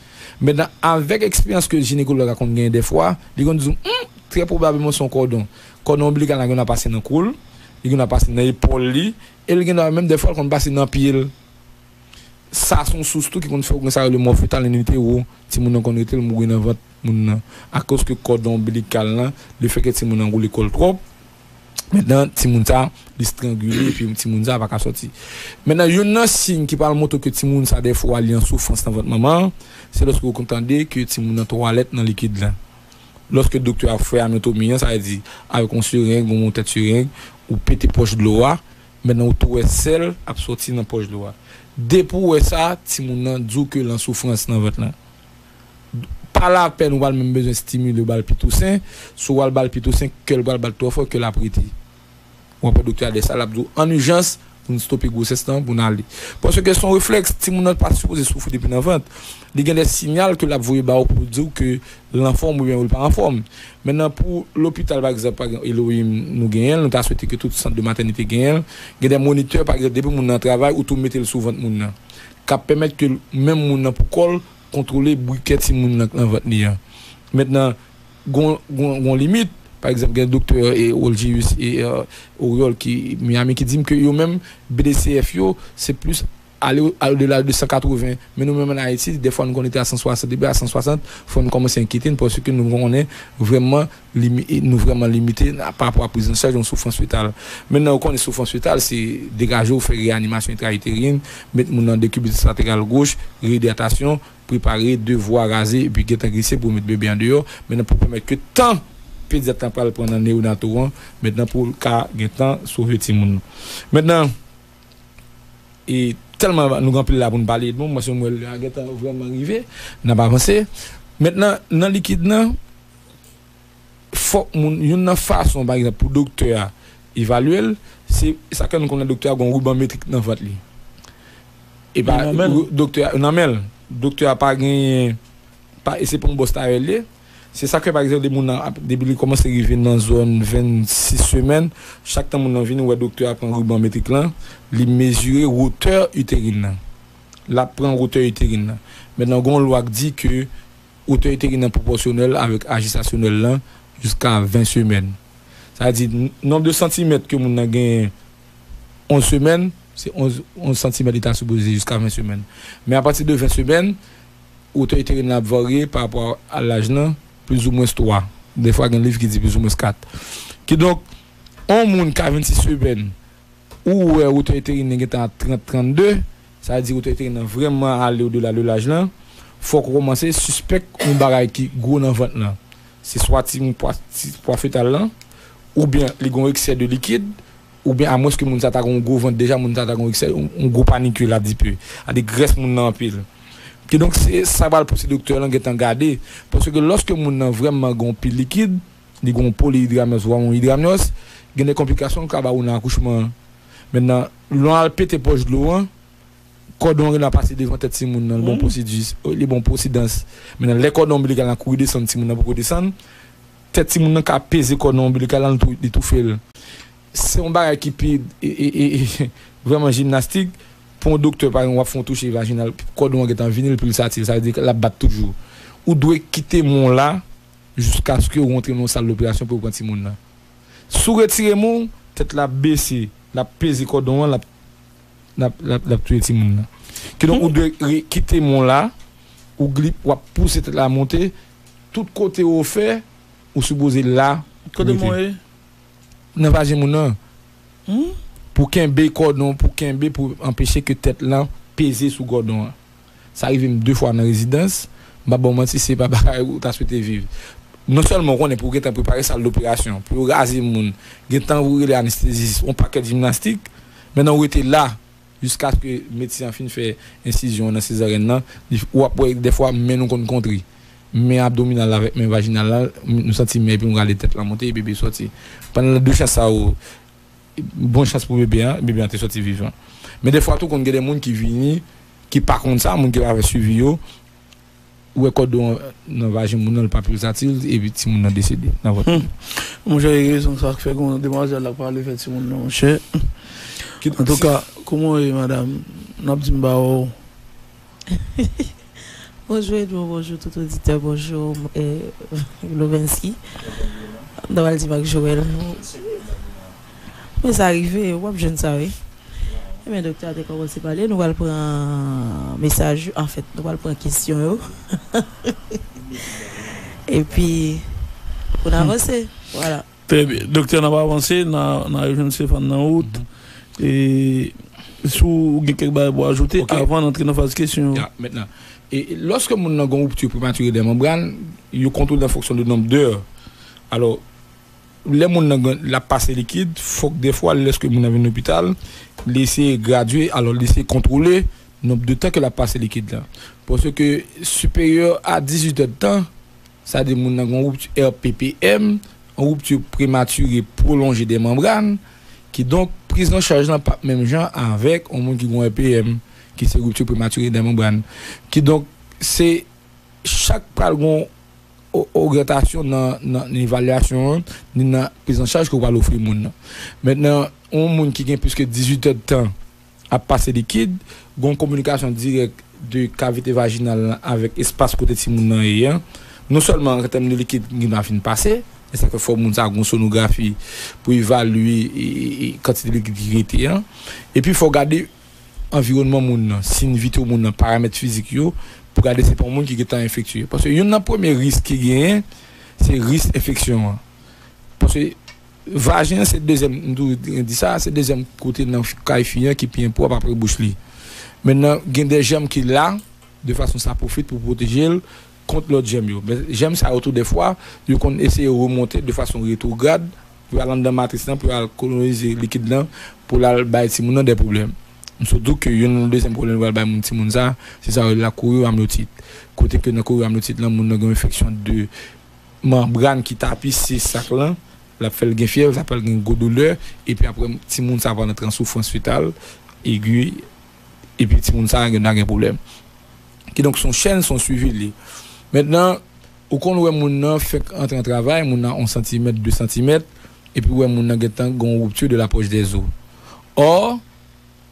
Mentnan, avèk eksperyans ke jinekològ la konn genyen dèfwa, li konn di w, "Hmm, trè pwobableman se yon kòdon." Kòdon onbilikal la gen dwa pase nan kou l, li gen dwa pase nan epòl li, e li gen dwa menm dèfwa l konn pase nan pye l. Sa se yon sous tou ki konn fè ou gen sa yo rele mò fetal in utero, timoun nan konn rete l mouri nan vant moun nan. Akoz ke kòdon onbilikal lan, lefètke timoun nan woule kò l twòp, Mentnan, timoun sa, li strangile, epi timoun sa pa ka sòti. Mentnan, youn nan siy ki pral montre ke timoun sa, dèfwa, li an soufrans nan vant manman an, se lòske ou konn tande ke timoun nan twò alèt nan likid la. Lòske doktè a fè anatomi an, sa vle di, avèk yon sereng, yon tèt sereng, ou pete pòch dlo a, mentnan ou tou wè sèl ap sòti nan pòch dlo a. Depi w wè sa, timoun nan di w ke l an soufrans nan vant lan. Pa lapèn ou pral menm bezwen stimile, ou ba l pitousen. Si w al ba l pitousen, kè l pral bat twò fò, kè l ap rete. W ap wè doktè a de sa, l ap di w an ijans pou n stope gwosès lan, pou n ale. Paske se yon reflèks, timoun nan pa sipoze soufri depi nan vant. Li gen de siyal ke l ap voye ba w pou l di w ke l anfòm oubyen l pa anfòm. Mentnan, pou lopital, pa egzanp, pa egzanp, Elohim, nou genyen l, nou ta swete ke tout sant de matènite genyen l. Gen de monitè, pa egzanp, depi moun nan travay, ou tou mete l sou vant moun nan. K ap pèmèt ke menm moun nan pou kò l kontwole bri kè timoun nan k nan vant li an. Mentnan, gon, gon, gon limit. Pa egzanp, gen doktè e Olgius e e, Oriol ki Miami ki di m ke yo menm, B D C F yo, se plis ale o, ale odela de san katreven. Men nou menm ann Ayiti, dèfwa nou konn rete a san swasant, depi a san swasant, fò nou kòmanse enkyete n, paske nou konnen vrèman limi-, nou vrèman limite pa rapò a priz an chaj yon soufrans fetal. Mentnan, ou konnen soufrans fetal, se degaje w, fè reyanimasyon intraiterin, met moun nan dekibit lateral goch, reidratasyon, prepare de vwa raze epi gentan glise pou met bebe an deyò. Mentnan, pou pèmèt ke tan pedyat lan pral pran nan neonato an, mentnan pou l ka gentan sove timoun nan. Mentnan, e tèlman nou gen anpil la pou n pale, bon, mwen se mwen lè a gentan vrèman rive, n ap avanse. Mentnan, nan likid nan, fòk moun, youn nan fason, pa egzanp, pou doktè a evalye l, se sa ke nou konnen doktè a gen yon riban metrik nan vant li. E pa, nan men l. Doktè a, nan men l. Doktè a pa genyen, pa, e se pa yon bòs tayè l ye. Se sa ke, pa egzanp, de moun nan ap, depi li kòmanse rive nan zòn vennsis semèn, chak tan moun nan vini, ou wè doktè a pran riban metrik lan, li mezire wotè iterin nan. L ap pran wotè iterin nan. Mentnan, gen yon lwa k di ke wotè iterin nan pwopòsyonèl avèk ajistasyonèl lan jiska ven semèn. Sa vle di, n-, nonb de santimèt ke moun nan genyen onz semèn, se onz, onz santimèt li ta sipoze jiska ven semèn. Men apati de ven semèn, wotè iterin nan ap varye pa rapò a laj lan, plizoumwens twa. Dèfwa, gen liv ki di plizoumwens kat. Kidonk, yon moun ka vennsis semèn, ou wè wotè iterin nan gentan a trant, trannde, sa vle di wotè iterin nan vrèman ale odela de laj lan, fòk ou kòmanse sispèk yon bagay ki gwo nan vant lan. Se swa timoun pwa, ti pwa fetal lan, oubyen li gen yon eksè de likid, oubyen amwens ke moun sa ta gen yon gwo vant deja, moun sa ta gen yon eksè, yon, yon gwo panikil a di pe. A di grès moun nan anpil. Kidonk, se sa pral pouse doktè lan gentan gade. Paske lòske moun nan vrèman gen yon pil likid, li gen yon poliyidramyòs, vwa yon idramyòs, gen de konplikasyon k ka ba ou nan akouchman an. Mentnan, lè w al pete pòch dlo an, kòdon an gentan pase devan tèt timoun nan, li bon pwosidi, li bon pwosidans. Mentnan, lè kòdon onbilikal lan kouri desann, timoun nan poko desann, tèt timoun nan ka peze kòdon onbilikal lan, li tou-, li toufe l. Se yon bagay ki pi, e, e, e, e, vrèman jimnastik. Pou yon doktè, pa egzanp, w ap fè yon touche vajinal, kòdon an gentan vini, l pil sati, sa vle di l ap bat toujou. Ou dwe kite men w la jiskaske w rantre nan yon sal doperasyon pou yo pran timoun nan. Si w retire men w, tèt la ap bese, l ap peze kòdon an, l ap, l ap, l ap, l ap touye timoun nan. Kidonk, ou dwe re-, kite men w la, ou gli-, w ap pouse tèt la monte, tout kote w fè, ou sipoze la. Kote men w ye? Nan vajen moun nan. Hmm? Pou kenbe kòdon, pou kenbe, pou anpeche ke tèt lan peze sou kòdon an. Sa rive m de fwa nan rezidans, m pa ba w manti, se pa bagay ou ta swete viv. Non sèlman ou konnen pou w gentan prepare sal doperasyon, pou yo raze moun, gentan ou rele anestezis, yon pakèt jimnastik, mentnan ou rete la, jiskaske medsen an fin fè ensizyon an nan sezaryèn nan, li, w ap wè dèfwa men nou konn kontre. Men abdominal la avèk men vajinal la, nou santi men epi nou rale tèt lan monte, bebe sòti. Pandan de chans sa yo, bon chans pou bebe an, bebe an te sòti vivan. Men dèfwa tou konn gen de moun ki vini, ki pa konn sa, moun ki pa fè swivi yo, ou wè kòdon an nan vajen moun nan, li pa pilsatil, epi timoun nan desede nan vant. Hmm. Monchè, e rezon sa k fè gen yon demwazèl la k prale fè timoun nan, monchè. Antouka, kòman w ye, madanm? N ap di m ba w. Bonjou Edmond, bonjou tout oditè, bonjou, eh, Lovensky. M ta pral di Marc Joël. Men sa rive, w ap jwenn sa, wi. Ebyen, doktè a te kòmanse pale, nou pral pran mesaj yo, anfèt, nou pral pran kesyon yo. Epi, pou n avanse, vwala. Trè byen. Doktè, n ap avanse, n a, n a rejwenn Stéphane nan wout. E si w gen kèk bagay pou ajoute avan n antre nan faz kesyon yo. Ya, mentnan. E lòske moun nan gen yon ripti prematire de manbràn, yo kontwole an fonksyon de nonb dè. Alò, lè moun nan gen, l ap pase likid, fòk defwa, lèske moun nan vin lopital, li eseye gradye, alò, li eseye kontwole nonb de tan ke l ap pase likid la. Paske siperyè a dizuit èdtan, sa di moun nan gen yon ripti R P P M, yon ripti prematire pwolonje de manbràn, kidonk, prizanchaj lan p ap menm jan avèk yon moun ki gen yon R P M, ki se ripti prematire de manbràn. Kidonk, se chak pral gen yon o-, ogyantasyon nan, nan, nan evalyasyon an, ni nan prizanchaj ke w pral ofri moun nan. Mentnan, yon moun ki gen plis ke dizuit èdtan ap pase likid, gen yon kominikasyon dirèk de kavite vajinal lan avèk espas kote timoun nan ye an. Non sèlman an tèm de likid, li va fin pase, e sa fè fò moun sa gen yon sonografi pou evalye e, e, e kantite likid ki rete an. Epi fò gade anviwònman moun nan, siy vitò moun nan, paramèt fizik yo, pou gade se pa yon moun ki gentan enfektye. Paske youn nan premye risk ki genyen, se risk enfeksyon an. Paske vajen an se dezyèm, m toujou di sa, se dezyèm kote nan kay fi an ki pi enpwòp apre bouch li. Mentnan, gen de jèm ki la, de fason sa pwofit pou pwoteje l kont lòt jèm yo. Men jèm sa yo tou defwa, yo konn eseye remonte de fason retwograd, pou y al anndan matris lan, pou y al kolonize likid lan, pou l al bay timoun nan de pwoblèm. M sot di w ke youn nan dezyèm pwoblèm yo pral bay moun timoun sa, se sa yo rele la kouri amyotit. Kote ke nan kouri amyotit lan, moun nan gen yon enfeksyon de manbràn ki tapise sak lan, l ap fè l gen fyèv, l ap fè l gen gwo doulè, epi apre timoun sa pral antre an soufrans fetal egi, epi timoun sa gen, gen pwoblèm. Kidonk, se yon chèn, se yon swivi li. Mentnan, ou konn wè moun nan fèk antre an travay, moun nan yon santimèt, de santimèt, epi ou wè moun nan gentan gen yon ripti de la poche des os. Ò,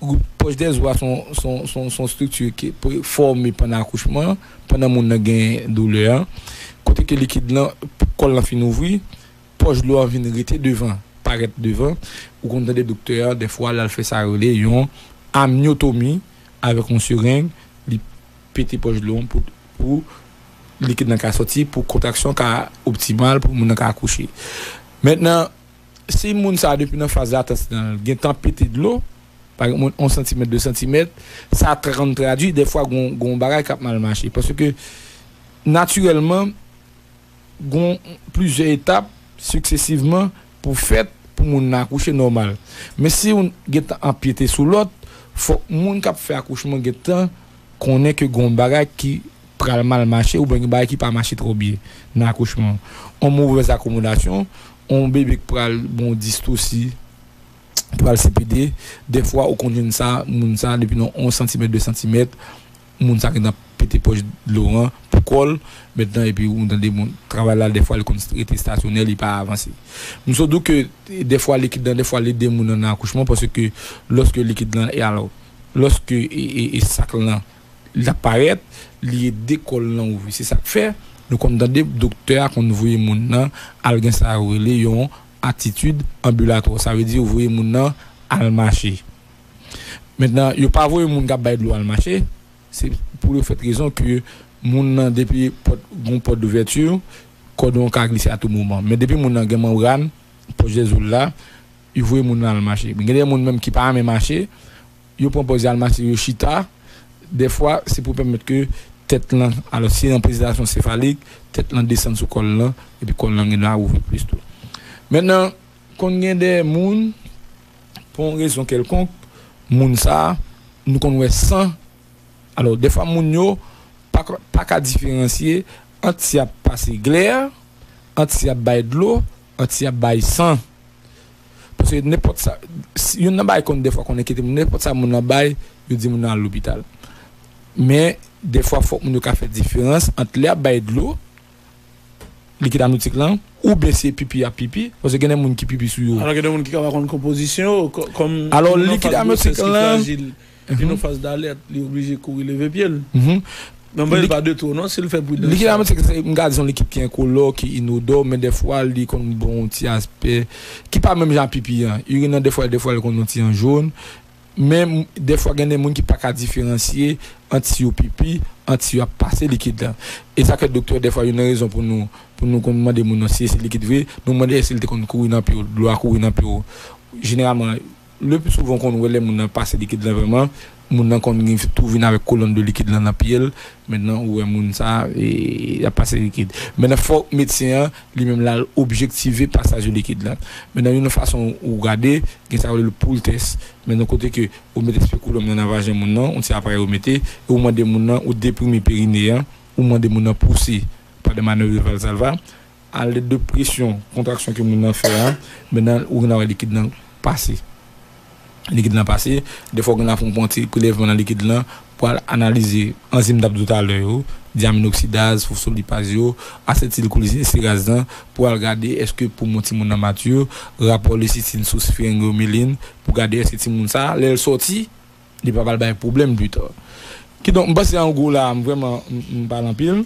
rip-, poche des os a se yon, se yon, se yon, se yon estrikti ki pre-, fòme pandan akouchman, pandan moun nan gen doulè an. Kote ke likid lan, kòl lan fin ouvri, poch dlo an vin rete devan, parèt devan, ou konn tande doktè a, dèfwa, l al fè sa yo rele yon amyotomi avèk yon sereng, li pete poch dlo an pou, pou likid lan ka sòti, pou kontraksyon ka optimal, pou moun nan ka akouche. Mentnan, si moun sa a, depi nan faz latant lan, gentan pete dlo, pa egzanp, yon santimèt, de santimèt, sa konn tradui, dèfwa, gon, gon bagay k ap mal mache. Paske, natirèlman, gon plizyè etap siksesivman pou fèt pou moun nan akouche nòmal. Men si youn gentan anpyete sou lòt, fòk moun k ap fè akouchman gentan konnen ke gon bagay ki pral mal mache oubyen gen bagay ki pa mache twò byen nan akouchman. Yon movèz akomodasyon, yon bebe k pral gen yon distosi, ki pral C P D, dèfwa ou konn jwenn sa, moun sa, depi nan yon santimèt, de santimèt, moun sa gentan pete poch dlo an pou kò l, mentnan, epi ou tande moun, travay la, dèfwa, li konn rete estasyonè, li pa avanse. M sot di w ke, dèfwa, likid lan, dèfwa, li ede moun nan nan akouchman, paske lòske likid lan, e alò, lòske, e, e, e sak lan, l ap parèt, li ede kòl lan ouvri. Se sa k fè, nou konn tande doktè a konn voye moun nan al gen sa yo rele yon atitid anbilatwa. Sa vle di yo voye moun nan al mache. Mentnan, yo pa voye moun k ap bay dlo al mache. Se pou le fèt rezon ke moun nan, depi pòt, gon pòt douvèti, kòdon an ka glise a tou moman. Men depi moun nan gen manbràn, poch dèzou l la, yo voye moun nan al mache. Men gen de moun menm ki pa renmen mache, yo pran pòz y al mache, yo chita. Dèfwa, se pou pèmèt ke tèt lan, alò, si se yon prezantasyon sefalik, tèt lan desann sou kòl lan, epi kòl lan gen dwa ouvri plis tou. Mentnan, konn gen de moun, pou yon rezon kèlkonk, moun sa a, nou konn wè san. Alò, dèfwa, moun yo pa, ka- pa ka diferansye ant si y ap pase glè, ant si y ap bay dlo, ant si y ap bay san. Paske nenpòt sa, si- youn nan bagay konn dèfwa konn enkyete moun, nenpòt sa moun nan bay, yo di moun nan al lopital. Men, dèfwa, fòk moun yo ka fè diferans ant lè y ap bay dlo, likid amnyotik lan, oubyen se pipi y ap pipi, paske gen de moun ki pipi sou yo. Alò, gen de moun ki ka pa konn konpozisyon yo, kò- kòm Alò, li nan likid faz amnyotik gwosès ki lan, frajil, li nan faz dalèt, li oblije kouri leve pye l. Mhm. Non, men li pa de twò, non, si l fè pri dan Likid sa. Amnyotik, se, m ka di, se yon likid ki enkolò, ki inodò, men dèfwa, li konn bon yon ti aspè, ki pa menm jan ak pipi an. Irin nan, dèfwa, dèfwa, li konn yon ti jan jòn. Men, m- dèfwa, gen de moun ki pa ka diferansye ant si yo pipi, an tiyo ap pase likid la. E sa fè doktè, dèfwa, youn nan rezon pou nou, pou nou konn mande moun nan si se likid vre, nou mande èske l te konn kouri nan pye w, dlo a kouri nan pye w. Jeneralman, le pli souvan, w konn wè lè moun nan pase likid la vrèman, moun nan konn gen, tou vin avèk kolòn de likid lan nan pye l. Mentnan, ou wè moun sa, e, y ap pase likid. Mentnan, fòk medsen an, li menm, l al objektive pasaj likid la. Mentnan, youn nan fason ou gade, gen sa yo rele l pool test. Mentnan, kote ke ou mete speculum nan, nan vajen moun nan, yon ti aparèy ou mete, e ou mande moun nan, ou deprime perine an, ou mande moun nan pouse pa de manèv de Valsalva, a lèd de presyon, kontraksyon ke moun nan fè a, mentnan ou gen wè likid nan pase. Likid lan pase, dèfwa ou gen la fè yon pran ti prelèvman nan likid lan pou al analize anzim n t ap di w talè yo, dyaminoksidaz, fosfolipaz yo, asetilkoliseraz lan, pou al gade èske pou yon timoun nan mati, rapò lesitin sou sferengomelin, pou gade èske timoun sa, lè l sòti, li pa pral bay pwoblèm pita. Kidonk, m panse an gwo la, m vrèman, m, m pale anpil.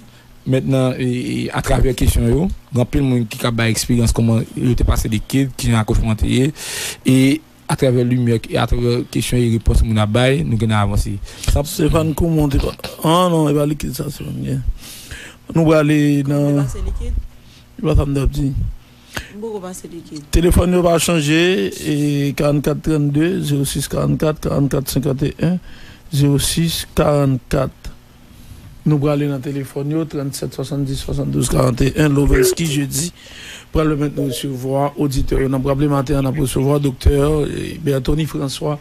Mentnan, e, e, atravè kesyon yo, gen anpil moun ki ka bay eksperyans kòman yo te pase likid, kijan akouchman te ye, e atravè limyè, e atravè kesyon e repons moun ap bay, nou gen avanse. San Stefan, kòman te pa? Ah non, e pa likid sa, Stefan, gen. Nou prale nan. Pase likid? E pa sa m t ap di. M poko pase likid. Telefòn yo pa chanje, e karannkat trannde, zewo sis karannkat, karannkat senkanteyen, zewo sis karannkat. Nou prale nan telefòn yo, trannsèt swasanndis swasanndouz karanteyen. Lovenski, jedi, pral pèmèt nou resevwa oditè yo. N ap raple maten an, n ap resevwa doktè, e, Berthony François.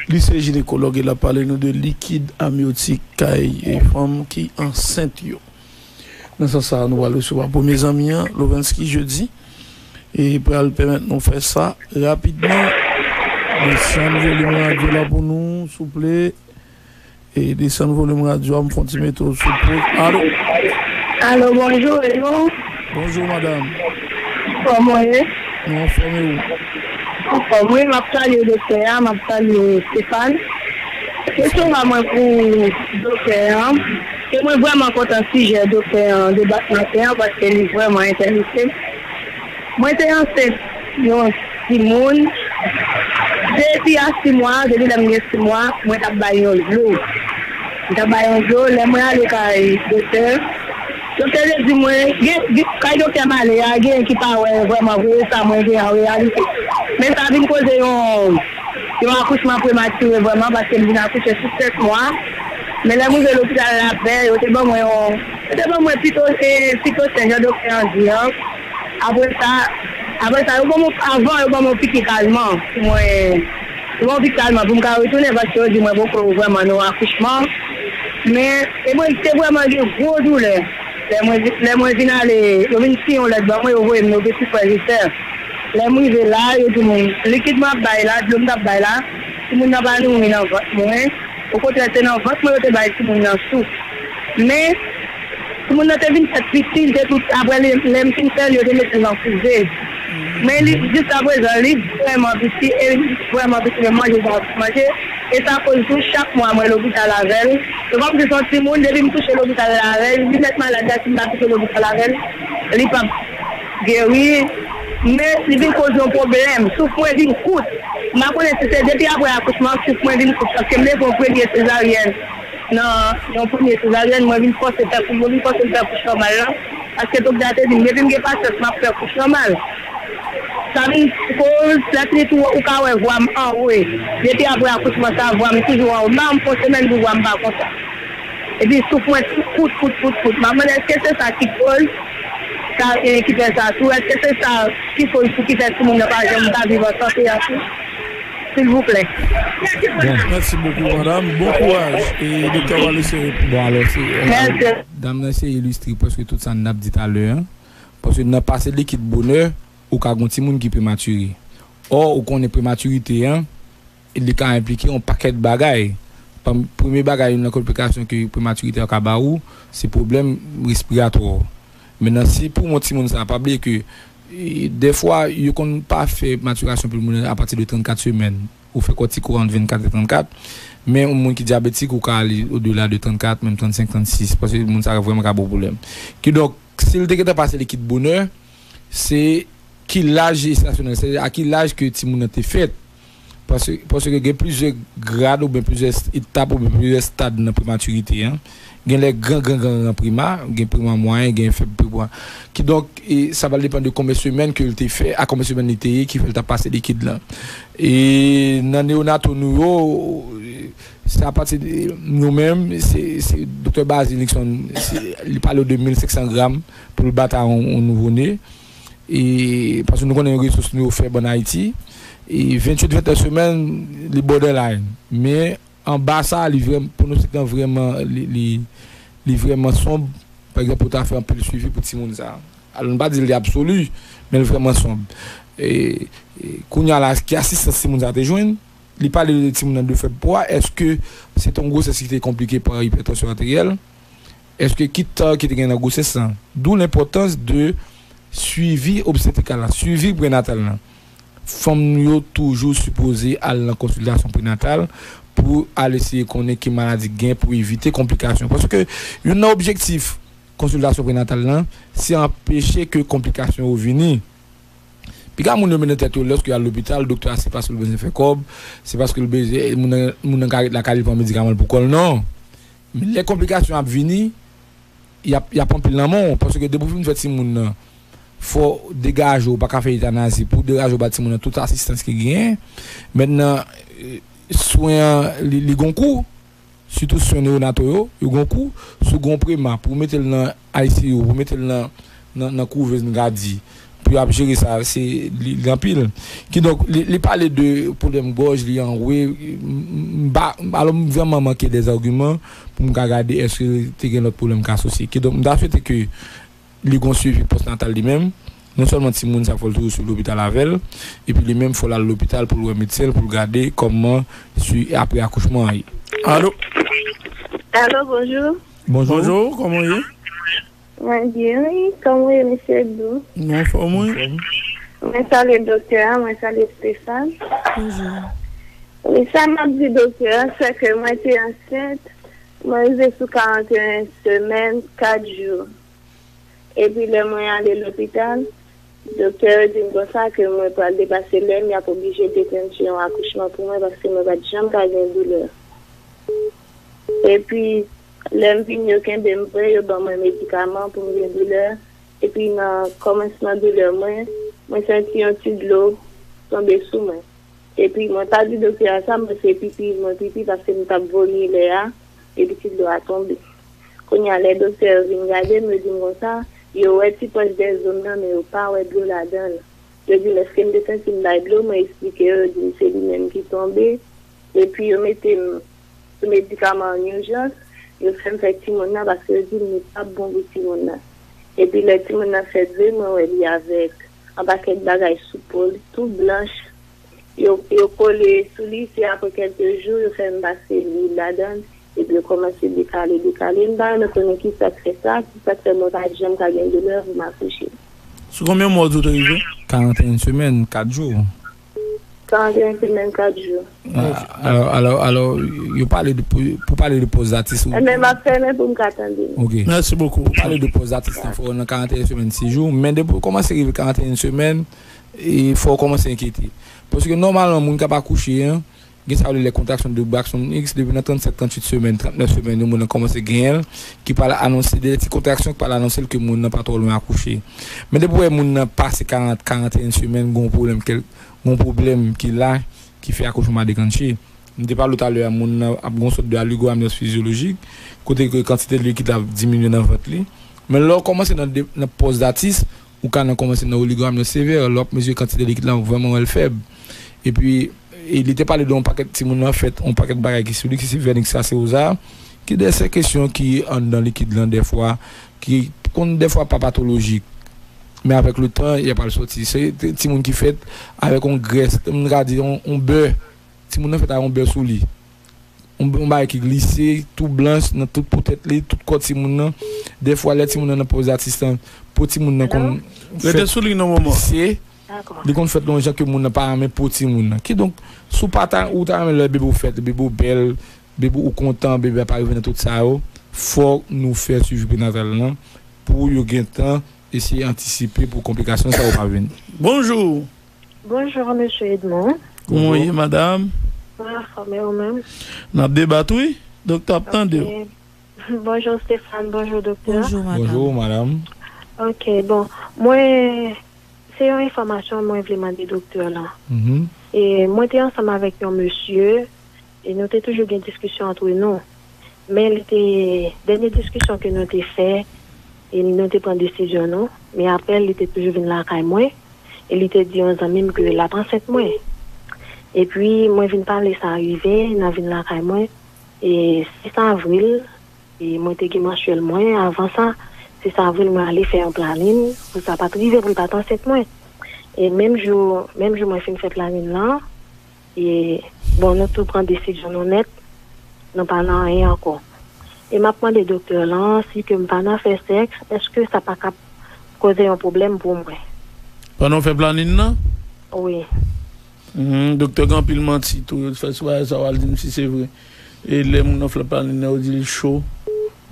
Li se jinekològ e l ap pale nou de likid amyotik kay, e, fanm ki ansent yo. Nan sans sa, nou pral resevwa premye zanmi an, Lovenski, jedi. E pral pèmèt nou fè sa rapidman. Desann volim radyo la pou nou, souple. E desann volim radyo a, m fè yon ti mete w sou poz. Alo? Alo, bonjou, Edmond. Bonjou, madanm. Kòman w ye? Nou anfòm, e ou? Anfòm, wi, m ap salye doktè a, m ap salye Stéphane. Kesyon pa mwen pou doktè an, ke mwen vrèman kontan sijè doktè an debat maten an, paske li vrèman enterese m. Mwen te ansent yon timoun. Depi a sis mwa, depi lè m gen sis mwa, mwen t ap bay yon dlo. M t ap bay yon dlo, lè mwen ale kay doktè, doktè te di mwen, gen, gen, kay doktè m ale a, gen ki pa wè vrèman vre sa mwen gen an reyalite. Men sa vin koze yon, yon akouchman prematire vrèman, paske m vin akouche sou sèt mwa. Men lè m rive lopital Lapè, yo te ban mwen yon, yo te ban mwen pito, e, pitosen, jan doktè an di an. Apre sa, apre sa, yo ban mwen, avan, yo ban mwen yon piki kalman pou mwen, yo ban mwen yon piki kalman pou m ka retounen, paske yo di mwen poko vrèman nan yon akouchman. Men, e mwen, te vrèman gen gwo doulè. Lè mwen, lè mwen vin ale, yo vin siyen yon lèt ban mwen, yo voye m nan Petit Frères et Sœurs. Lè m rive la, yo di mwen, likid m ap bay la, dlo m t ap bay la, timoun nan pa nouri nan vant mwen. Okontrè, se nan vant mwen yo te bay timoun nan souf. Men, timoun nan te vin fèt piti, li te tout, apre lè, lè m fin fè l, yo te mete l nan kouze. Men li, jiskaprezan, li vrèman piti, e li vrèman piti, men manje sa ap manje. E sa koz tou, chak mwa, mwen lopital avè l. Se kòmsi se yon timoun, depi m touche lopital la avè l, li mèt malad la, si m pa touche lopital avè l, li p ap geri. Men, li vin koz yon pwoblèm. Souf mwen vin kout. M pa konnen si se depi apre akouchman, souf mwen vin kout, paske m te fè yon premye sezaryèn. Nan yon premye sezaryèn, mwen vin fòse fè kouch, mwen vin fòse fè kouch nòmal la. Paske doktè a te di m, depi m gen pasyans, m ap fè kouch nòmal. Sa vin koz, lè fini tou, ou ka wè vwa m anwo. Depi apre akouchman sa, vwa m toujou anwo. M pa yon semèn pou vwa m pa konsa. Epi souf mwen kout, kout, kout, kout. M ap mande èske se sa ki koz sa, e, ki fè sa tou? Èske se sa ki koz pou ki fè timoun nan pa janm ka viv an sante a tou? Silvouplè. Bon. Mèsi bokou, madanm. Bon kouraj. E doktè a pral eseye reponn. Bon, alò, se, e, dam nan eseye ilistre prèske tout sa n ap di talè a. Paske nan pase likid bonè, ou ka gen timoun ki prematire. Ò, ou konnen prematirite an, li ka enplike yon pakèt bagay. Pam-, premye bagay, youn nan konplikasyon ke prematirite a ka ba ou, se pwoblèm respiratwa. Mentnan, si pou yon timoun sa, pa bliye ke, e, dèfwa, yo konn pa fè matirasyon pulmonè apati de trannkat semèn. Ou fè kòtiko ant vennkat e trannkat. Men yon moun ki dyabetik, ou ka ale odela de trannkat, menm trannsenk, trannsis, paske moun sa vrèman ka ba w pwoblèm. Kidonk, si l te gentan pase likid bonè, se ki laj jestasyonèl, sètadi a ki laj ke timoun nan te fèt. Paske, paske gen plizyè grad oubyen plizyè etap oubyen plizyè stad nan prematirite an. Gen lè gran, gran, gran, gran prima, gen prima mwayen, gen fèb prima. Kidonk, e, sa va depann de konbyen semèn ke l te fè, a konbyen semèn li te ye, ki fè l t ap pase likid lan. E nan neonato nou yo, se apati de nou menm, se, se Doktè Basil Nixon, se, li pale de mil senk san gram pou l bat a yon, yon nouvo ne. E, paske nou konnen resous nou yo fèb ann Ayiti. E venntuit, vennèf semèn, li borderline. Men, anba sa, li vrèm-, pwonostik lan vrèman, li, li, li vrèman sonb. Pa egzanp, pou ta fè anpil swivi pou timoun sa. Alò, nou pa di li absoli, men li vrèman sonb. E, e kounye a la, ki asistans timoun sa te jwenn? Li pale de timoun nan de fèb pwa. Èske se te yon gwosès ki te konplike pa ipètansyon ateryèl? Èske ki tan ki te gen nan gwosès lan? D'où l'importance de swivi obstétrical la, swivi prenatal la. Fanm yo toujou sipoze al nan konsiltasyon prenatal pou al eseye konnen ki maladi gen pou evite konplikasyon. Paske youn nan objektif konsiltasyon prenatal lan, se anpeche ke konplikasyon yo vini. Piga moun yo mennen tèt yo lòske y al lopital, doktè a se paske l bezwen fè kòb, se paske l bezwen, moun nan, moun nan ka ret lakay li pran medikaman l pou kò l, non. Men lè konplikasyon ap vini, y ap, y ap anpil nan men w, paske depi w fin fè timoun nan, fò w degaje w, ou pa ka fè etanazi, pou w degaje w ba timoun nan tout asistans ki genyen. Mentnan, e, swen an, li, li gon kou, sitou swen neonato yo, yo gon kou, si w gon prema, pou w mete l nan I C U, pou w mete l nan, nan, nan kouvèz, m ka di, pou y ap jere sa, se, li, li anpil. Kidonk, li, li pale de pwoblèm gòj, li anwe, m, m, m pa, alò, m vrèman manke dèzagiman pou m ka gade èske te gen lòt pwoblèm k asosye. Kidonk, m ta swete ke li gon swivi pòsnatal li menm. Non sèlman timoun sa, fò l toujou swiv lopital avè l, epi li menm, fò l al lopital pou l wè medsen l, pou l gade kòman swi apre akouchman an ye. Alo? Alo, bonjou. Bonjou. Bonjou, kòman w ye? Mwen byen, wi. Kòman w ye, mesye Dou? Mwen anfòm, wi. Mwen salye doktè a, mwen salye Stéphane. Bonjou. Wi, sa m ap di doktè a, se ke mwen te ansent, mwen rive sou karanteyen semèn, kat jou. Epi lè mwen ale lopital, doktè yo di m konsa ke mwen pral depase lè m, y ap oblije deklanche yon akouchman pou mwen paske mwen pa t janm ka gen doulè. Epi, lè m vini, yo kenbe m vre, yo ban mwen medikaman pou m gen doulè. Epi, nan kòmansman doulè mwen, mwen santi yon ti dlo tonbe sou mwen. Epi, mwen pa di doktè a sa, mwen fè pipi, mwen pipi paske m t ap vomi lè a, epi ti dlo a tonbe. Kounye a, lè doktè yo vin gade m, yo di m konsa, yo wè ti pòch dèzo m nan, men yo pa wè dlo ladan l. Yo di m, èske m te santi m bay dlo? Mwen eksplike yo, yo di m se li menm ki tonbe. Epi yo mete m sou medikaman an ijans, yo fè m fè timoun nan, paske yo di m li p ap bon pou timoun nan. Epi lè timoun nan fèt vre, mwen wè li avèk yon pakèt bagay sou po l, tou blanch. Yo, yo kole sou li, se apre kèlke jou, yo fè m pase lwil ladan l, epi yo kòmanse dekale, dekale. M pa renmen konnen ki sa k fè sa, ki sa k fè mwen pa janm ka gen doulè pou m akouche. Sou konbyen mwa w di w te rive? Karanteyen semèn, kat jou. Karanteyen semèn, kat jou. Ah, alò, alò, alò, yo pale de, pou, pou pale de pòz datis ou. Enben, m ap fèmen pou m ka tande. Ok. Mèsi bokou. Pou pale de pòz datis lan, fò nan karanteyen semèn, sis jou. Men depi w kòmanse rive karanteyen semèn, e fò w kòmanse enkyete. Paske nòmalman, moun k ap akouche an, gen sa yo rele lè kontraksyon de Braxton Hicks, depi nan trannsèt, tranntuit semèn, trannèf semèn, yon moun nan kòmanse genyen l, ki pral anonse, de ti kontraksyon ki pral anonse l ke moun nan pa twò lwen akouche. Men depi w wè moun nan pase karant, karanteyen semèn, gon pwoblèm kèl, gon pwoblèm ki la, ki fè akouchman pa deklanche. M te pale w talè a, moun nan ap gon sòt de oligoamnios fizyolojik, kote ke kantite likid la ap diminye nan vant li. Men lè w kòmanse nan de, nan pòz datis, ou ka nan kòmanse nan oligoamnios sevè, lè w ap mezire kantite likid la, ou vrèman wè l fèb. Epi, e li te pale de yon pakèt timoun nan fèt, yon pakèt bagay ki sou li, ki se vènik sa, se woza, ki de sekresyon ki anndan likid lan dèfwa, ki konn dèfwa pa patolojik. Men avèk le tan, y ap al sòti. Se ti, timoun ki fèt avèk yon grès, m ka di yon, yon bè. Timoun nan fèt ak yon bè sou li. Yon, yon bagay ki glise, tou blanch, nan tout po tèt li, tout kò timoun nan. Dèfwa, lè timoun nan nan pòz datis lan, po timoun nan konn fèt plise. Rete sou liy nan, manman. Li konn fèt nan yon jan ke moun nan pa renmen po timoun nan. Kidonk, si w pa ta, ou ta renmen lè bebe w fèt, bebe w bèl, bebe w kontan, bebe a pa rive nan tout sa yo, fòk nou fè swivi prenatal lan pou yo gentan eseye antisipe pou konplikasyon sa yo pa vini. Bonjou. Bonjou, mesye Edmond. Kouman w ye, madanm? Mwen anfòm, e ou menm? N ap debat, wi. Doktè ap tande w. Ok. Bonjou, Stéphane. Bonjou, doktè. Bonjou, madanm. Bonjou, madanm. Ok, bon. Mwen, se yon enfòmasyon mwen vle mande doktè lan. Mhm. E mwen te ansanm avèk yon mesye, e nou te toujou gen diskisyon antre nou. Men li te, dènye diskisyon ke nou te fè, e nou te pran desizyon nou. Men apre, li te toujou vin lakay mwen, e li te di yon zanmi m ke l ap ansent mwen. Epi, mwen vin pale sa rive, nan vin lakay mwen, e sis avril, e mwen te gen mansyèl mwen. Avan sa, sis avril, mwen ale fè yon planin, pou sa pa t rive, pou l pa t ansent mwen. E menm jou, menm jou mwen fin fè planin lan, e, bon, nou tou pran desizyon nou nèt, nou pa nan anyen ankò. E m ap mande doktè lan, si ke m pa nan fè sèks, èske sa pa ka koze yon pwoblèm pou mwen? Pandan w fè planin nan? Wi. Mhm, doktè gen anpil manti tou, yo fè sou bagay sa, w al di m si se vre. E lè moun nan fè planin nan, yo di l cho,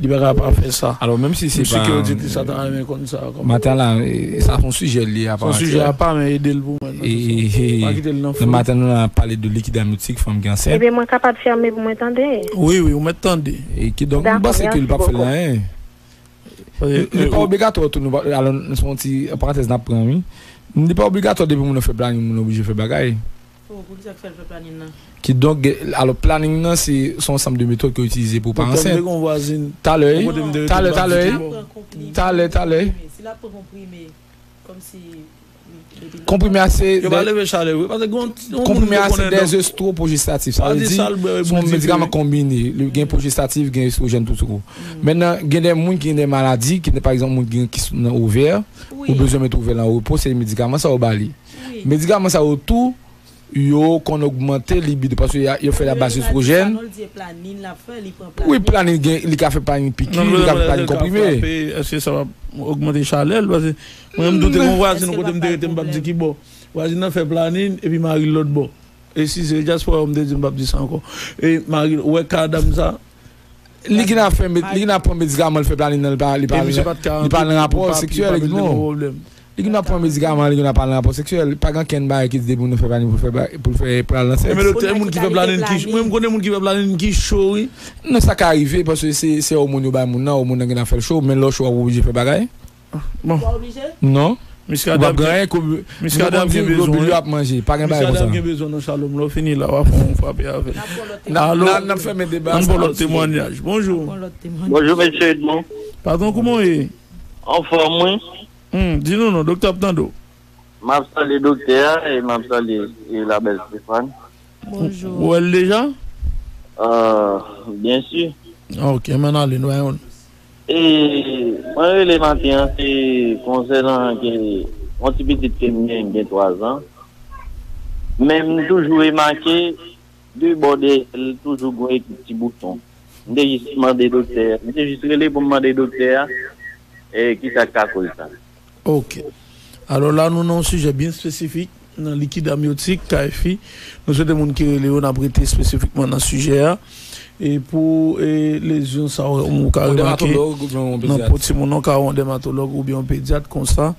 li pa ka pa fè sa. Alò, menm si se pa, m si ke yo di sa ta renmen konn sa kòman. Maten la, e, sa se yon sijè li apa. Se yon sijè apa, men ede l pou mwen nan sans sa. Pa kite l nan flou. Nan maten, nou la pale de likid amyotik, fanm ki ansent. Ebyen, mwen kapab fèmen pou mwen tande? Wi, wi, ou mèt tande. E kidonk, m panse ke li p ap fè l anyen. Li pa obligatwa tou, nou pa, alò, se yon ti parantèz n ap pran, wi. Li pa obligatwa depi moun nan fè planin, moun nan oblije fè bagay. Pou, pou kisa k fè l fè planin nan? Kidonk, gen, alò, planin nan, se, se yon ansanm de metòd ke yo itilize pou pa ansent. Talè, talè, talè, talè, talè. Si l ap pran konprime, kòmsi, konprime a se, yo pa leve chalè vre, paske gen yon, yon moun konprime a se des estroprogestatif, sa vle di, se yon medikaman konbine. Li gen pwojestatif, gen estwojèn, tout sa. Mentnan, gen de moun ki gen de maladi, ki, pa egzanp, moun ki gen kis nan ovè, ou bezwen mete ovè lan repo, se medikaman sa yo ba li. Medikaman sa yo tou, yo konn ogmante libido, paske yo fè l a baz estwojèn. Wi, planin gen, li ka fè planin piki, li ka fè planin konprime. Èske sa va ogmante chalè l? Paske mwen, m doute, gon vwazin kote m te rete, m p ap di ki bò. Vwazin nan fè planin, epi mari l lòt bò. E si se dyaspora, m te di m p ap di sa ankò. E mari l, ou wè ka dam sa? Li gen ap fè, li gen ap pran medikaman, li fè planin nan, li pa, li pa, li pa nan rapò seksyèl, non. Li gen ap pran medikaman, li gen ap pa nan rapò seksyèl. Pa gen kenn bagay ki di depi moun nan fè planin pou l fè ba-, pou l fè pral ansent. Men doktè, moun ki fè planin ki, mwen, m konnen moun ki fè planin ki cho, wi. Non, sa ka rive, paske se, se òmòn yo bay moun nan, òmòn nan gen ap fè l cho, men lè w cho, w ap oblije fè bagay. Bon. Non. Ou p ap gen anyen, kob-, kob-, globul yo ap manje. Pa gen bagay konsa. Miskaden gen bezwen nan Shalom. Lè w fini la, w a fè yon frape avè l. Alo? N ap fèmen deba. Ann pran lòt temwanyaj. Bonjou. Bonjou, mesye Edmond. Patwon, kouman w ye? Anfòm, wi. Hmm, di nou non, doktè ap tande w. M ap salye doktè a e m ap salye, e, labèl Stéphane. Bonjou. Ou wè l deja? Euh, byen si. Ok, men ale, nou wè yon. E mwen rele maten an, se konsènan ke yon ti pitit ke m gen, m gen twa zan. Men m toujou remake, de bò dèyè l, toujou gen yon ekip ti bouton. M te jis mande doktè, m te jis rele pou m mande doktè a, e kisa k ka koz sa. Ok. Alò la, nou nan yon sijè byen espesifik, nan likid amyotik, K F I. Nou swete moun ki rele yo, n ap rete espesifikman nan sijè a. E pou, e, lezyon sa ou ka remake nan po timoun, ou ka wè yon dèmatològ oubyen yon pedyat konsa,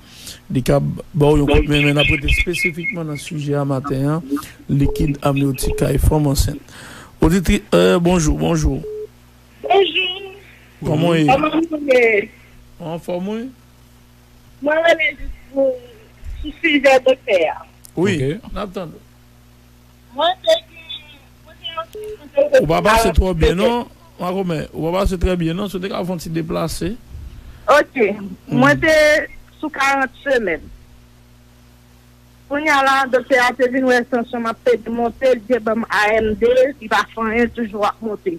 li ka ba w yon kout men, men n ap rete espesifikman nan sijè a maten an, likid amyotik kay fanm ansent. Oditri, e, bonjou, bonjou. Bonjou. Kòman w ye? Kòman nou ye? Anfòm, wi. Mwen rele jis pou, sou sijè doktè a. Wi, n ap tande w. Mwen te gen, mwen te yon ti... Ou pa pase twò byen, non. Makomè, ou pa pase trè byen, non. Si w te ka fè yon ti deplase. Ok. Mwen te sou karant semèn. Kounye a la, doktè a te vin wè tansyon m ap pede monte, li te ban m A M D, li pa fè anyen, l toujou ap monte.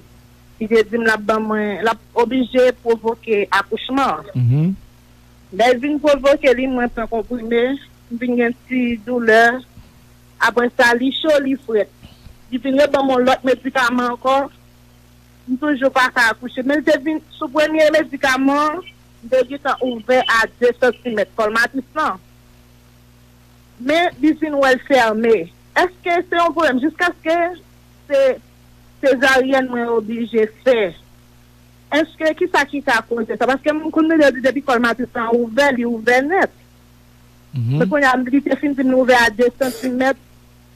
Li te di m l ap ban mwen, l ap oblije pwovoke akouchman an. Lè l vin pwovoke li, mwen pran konprime, m vin gen ti doulè. Apre sa, li cho, li frèt. Li vin reban m yon lòt medikaman ankò. M toujou pa ka akouche. Men l te vin sou premye medikaman an, m te gentan ouvè a de santimèt kòl matris lan. Men li vin wè l fèmen. Èske se yon pwoblèm jiskaske se sezaryèn mwen oblije fè? Èske, kisa ki ka koze sa? Paske m konn tande yo di depi kòl matris lan ouvè, li ouvè nèt. Men kounye a, li te fin di m li ouvè a de santimèt,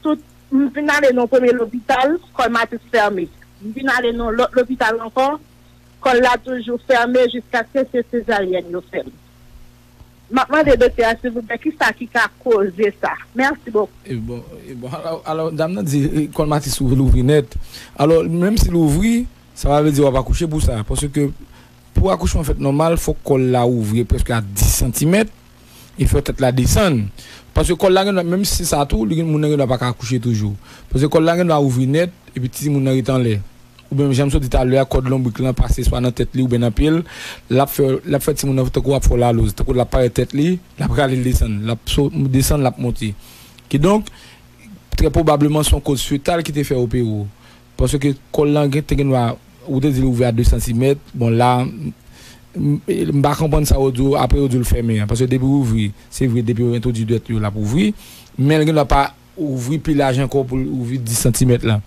tout M vin ale nan premye lopital, kòl Matis fèmen. M vin ale nan lòt lopital ankò, kòl la toujou fèmen jiskaske se sezaryèn yo fè m. M ap mande doktè a, silvouplè, kisa ki ka koze sa? Mèsi bokou. E bon, e bon, alò, alò, dam nan di, e, kòl Matis ou louvri nèt. Alò, menm si l ouvri, sa pa vle di w ap akouche pou sa. Paske pou akouchman fèt nòmal, fòk kòl la ouvri prèske a dis santimèt e fè tèt la desann. Paske kòl la gen dwa, menm si se sa tou, li gen, moun nan gen dwa pa ka akouche toujou. Paske kòl la gen dwa ouvri nèt, epi timoun nan ret anlè. Oubyen, jan m sot di talè a, kòd lonbrik lan pase swa nan tèt li oubyen nan pye l, l ap fè, l ap fè timoun nan tankou ap fè w laloz, tankou l ap parèt tèt li, l ap rale l desann, l ap so-, desann, l ap monte. Kidonk, trè pwobableman, se yon koz fetal ki te fè opere w. Paske kòl lan gen, te gen dwa, ou te di l ouvri a de santimèt, bon, la, m, m, m pa konprann sa yo di w, apre yo di w l fèmen an. Paske depi w ouvri, se vre, depi yo entwodui dwèt yo, l ap ouvri, men l gen dwa pa ouvri pi laj ankò pou l ouvri dis santimèt la.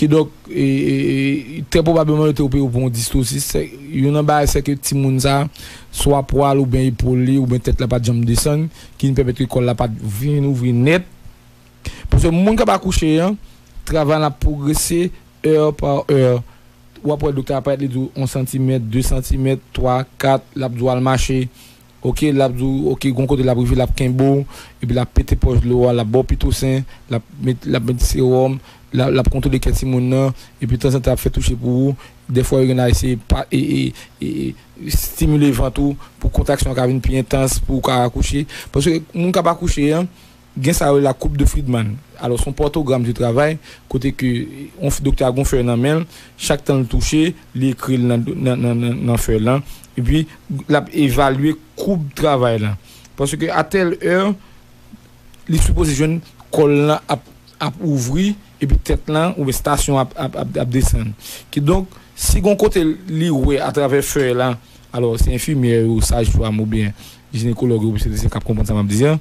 Kidonk, e, e, e, trè pwobableman, yo te opere w pou yon distosis. Se, youn nan bagay, se ke timoun sa, swa pwa l oubyen epòl li, oubyen tèt la pa t janm desann, ki vin pèmèt ke kòl la pa t vin ouvri nèt. Paske moun k ap akouche an, travay la ap pwogrese, è pa è. W ap wè doktè a parèt, li di w yon santimèt, de santimèt, twa, kat, l ap di w al mache. Oke, l ap di w, oke, gon kote l ap rive, l ap kenbe w, epi l ap pete pòch dlo a, l ap ba w pitosen, l ap met, l ap met sewòm, l ap, l ap kontwole kè timoun nan, epi tanzantan l ap fè touche pou ou. Dèfwa, yo gen a eseye pa, e, e, e, e, stimile vant ou pou kontraksyon an ka vin pi entans, pou w ka akouche. Paske moun k ap akouche an, gen sa yo rele la coupe de Friedman. Alò, se yon pòtogram de travay, kote ke yon f-, doktè a gon fèy nan men l, chak tan l touche, li ekri l nan, nan, nan, nan, nan fèy lan, epi l ap evalye koub travay lan. Paske a tèl è, li sipoze jwenn kòl lan ap, ap ouvri, epi tèt lan, oubyen stasyon ap, ap, ap, ap desann. Kidonk, si gon kote li wè atravè fèy lan, alò, se enfimyè yo, sajfanm oubyen jinekològ yo, obstetrisyen k ap konprann sa m ap di an,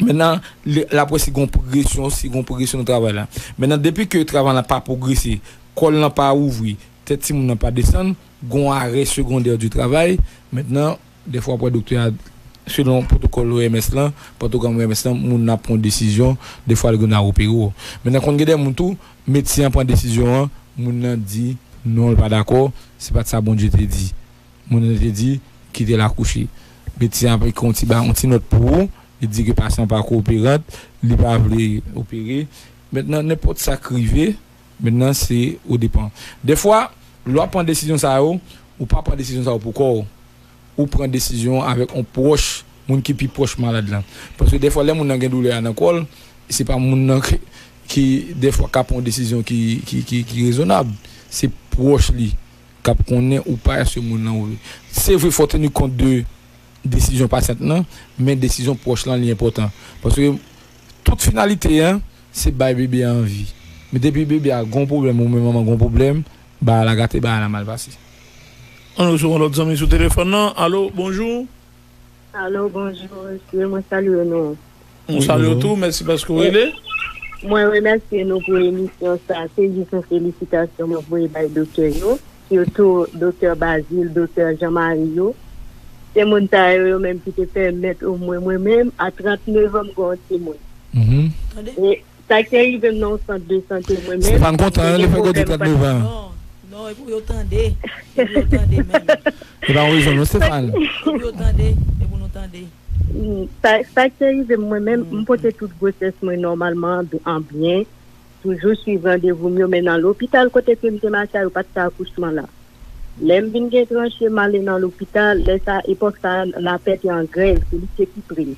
mentnan, li, l ap wè si gon pwogresyon, si gon pwogresyon nan travay la. Mentnan, depi ke travay la pa pwogrese, kòl lan pa ouvri, tèt timoun nan pa desann, gon arè segondè di travay. Mentnan, dèfwa, w ap wè doktè a, selon pwotokòl O M S lan, pwotogram O M S lan, moun nan ap pran desizyon, dèfwa, li gen dwa opere w. Mentnan, konn gen de moun tou, medsen an pran desizyon an, moun nan di, non, l pa dakò, se pa t sa Bondye te di. Moun nan te di, kite l akouche. Medsen an pran yon ti ba, yon ti nòt pou ou. Li di ke pasyan pa koperant, li pa vle opere. Mentnan, nenpòt sa k rive, mentnan, se ou depan. Dèfwa, lè w ap pran desizyon sa yo, ou pa pran desizyon sa yo pou kò w. Ou pran desizyon avèk yon pwòch, moun ki pi pwòch malad lan. Paske dèfwa, lè moun nan gen doulè a nan kò l, se pa moun nan ki, ki dèfwa ka pran yon desizyon ki, ki, ki, ki rezonab. Se pwòch li k ap konnen ou pa èske moun nan ou. Se vre, fò teni kont de desizyon pasyant lan, men desizyon pwòch lan li enpòtan. Paske tout finalite an, se bay bebe a anvi. Men depi bebe a gon pwoblèm, ou menm manman gon pwoblèm, bagay la gate, bagay la mal pase. Ann resevwa lòt zanmi sou telefòn nan. Alo, bonjou. Alo, bonjou, mesye, mwen salye nou. Nou salye w tou, mèsi paske w rele. Mwen remèsye nou pou emisyon sa. Se jis yon felisitasyon mwen voye bay doktè yo, sitou doktè Bazil, doktè Jean Marie yo. Se moun sa yo, yo menm ki te pèmèt omwen mwen menm, a trannevans m gen yon timoun. Mhm. Tande? E sa k te rive m nan yon sant de sante mwen menm, Stefan kontan, li fè kote trannevans. Non, non, e pou yo tande. E pou yo tande menm. E pa yon rezon non, Stefan. E pou yo tande, e pou nou tande. Mm, sa, sa k te rive m mwen menm, m pote tout gwosès mwen nòmalman, an byen. Toujou swiv randevou m yo, men nan lopital kote ke m te mache a, yo pa t fè akouchman la. Lè m vin gen tranche, m ale nan lopital, lè sa, epòk sa, Lapè te an grèv, se li ki te pi pre m.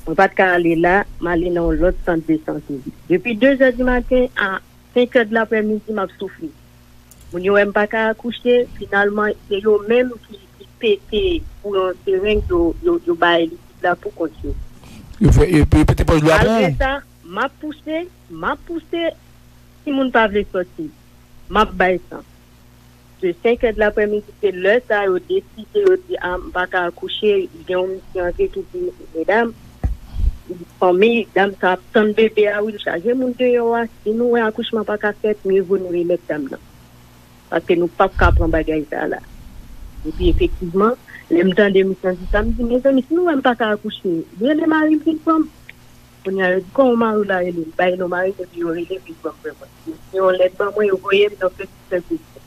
Mwen pa t ka ale la, m ale nan yon lòt sant de sante. Depi de zè di maten a senk è de laprèmidi, m ap soufri. Moun yo wè m pa ka akouche, finalman, se yo menm ki, ki pete pou yon sereng yo, yo, yo bay likid la pou kont yo. Yo fè, yo, yo pete pòch dlo a pou ou? Malgre sa, m ap pouse, m ap pouse, timoun pa vle sòti. M ap bay san. De senk è de laprèmidi, se lè sa yo deside, yo di, a, m pa ka akouche, gen yon mesye antre ki di, medam, fanmi dam sa ap tann bebe a, wi, l chaje moun deyò a. Si nou wè akouchman pa ka fèt, mye vo nou remèt dam nan. Paske nou p ap ka pran bagay sa la. Epi efektivman, lè m tande misye an di sa, m di, mezanmi, si nou wè m pa ka akouche, rele mari m vin pran m. Kounye a, yo di, "Kòman mari w la rele?" M bay non mari m, epi yo rele, epi yo ban m vrè mwen. Yo siyen yon lèt ban mwen, yo voye m nan Petit Saint Joseph.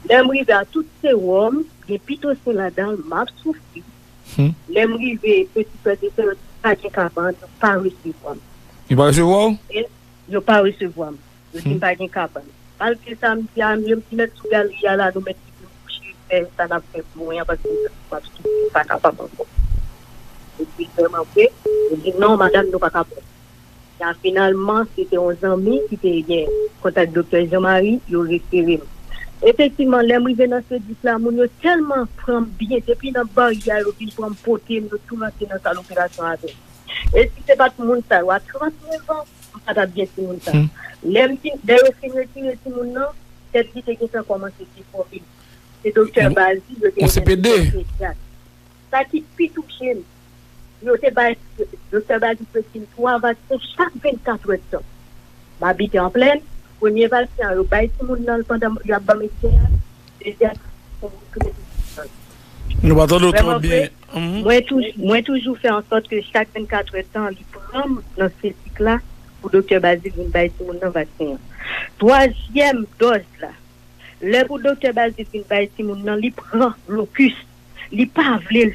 Lè m rive a, tout sewòm, gen pitocin ladan l, m ap soufri. Hmm. Lè m rive Petit Saint Joseph, yo di, "Pa gen kabann, yo pa resevwa m." Yo pa resevwa w? E yo pa resevwa m. Yo di m pa gen kabann. Malgre sa, m di a, yo di, "Mèt sou galri a la, nou mèt kite m kouche, fè sa n ap fè pou mwen an, paske m santi m ap soufri, m pa kapab ankò." Epi, vrèman vre, yo di, "Non, madanm, nou pa ka pran." Ya, finalman, se te yon zanmi ki te gen kontak Doktè Jean Marie, yo refere m. Efektivman, lè m rive nan Sedic la, moun yo tèlman pran m byen, depi nan baryè a, yo vin pran m, pote m, yo tou rantre nan sal operasyon avè m. E si se pa t moun sa yo, a trant nèf an, m pa t ap gen timoun sa. Hmm. Lè m fin, lè yo fin retire timoun nan, tèt li te gentan kòmanse defòme. Se Doktè Bazil, yo te yon C P D. Sa ki pi touche m, yo te bay, Doktè Bazil te di m twa vaksen chak vennkat èdtan. M abite an plèn, premye vaksen an, yo bay timoun nan l pandan y ap ban m egzè a, dezyèm, se yon moun ki mete timoun nan. Nou pa tande w twò byen. Mwen, touj-, mwen toujou fè an sòt ke chak vennkat èdtan, li pran m nan Sedic la pou Doktè Bazil vin bay timoun nan vaksen an. Twazyèm dòz la, lè pou Doktè Bazil vin bay timoun nan, li pran blokis. Li pa vle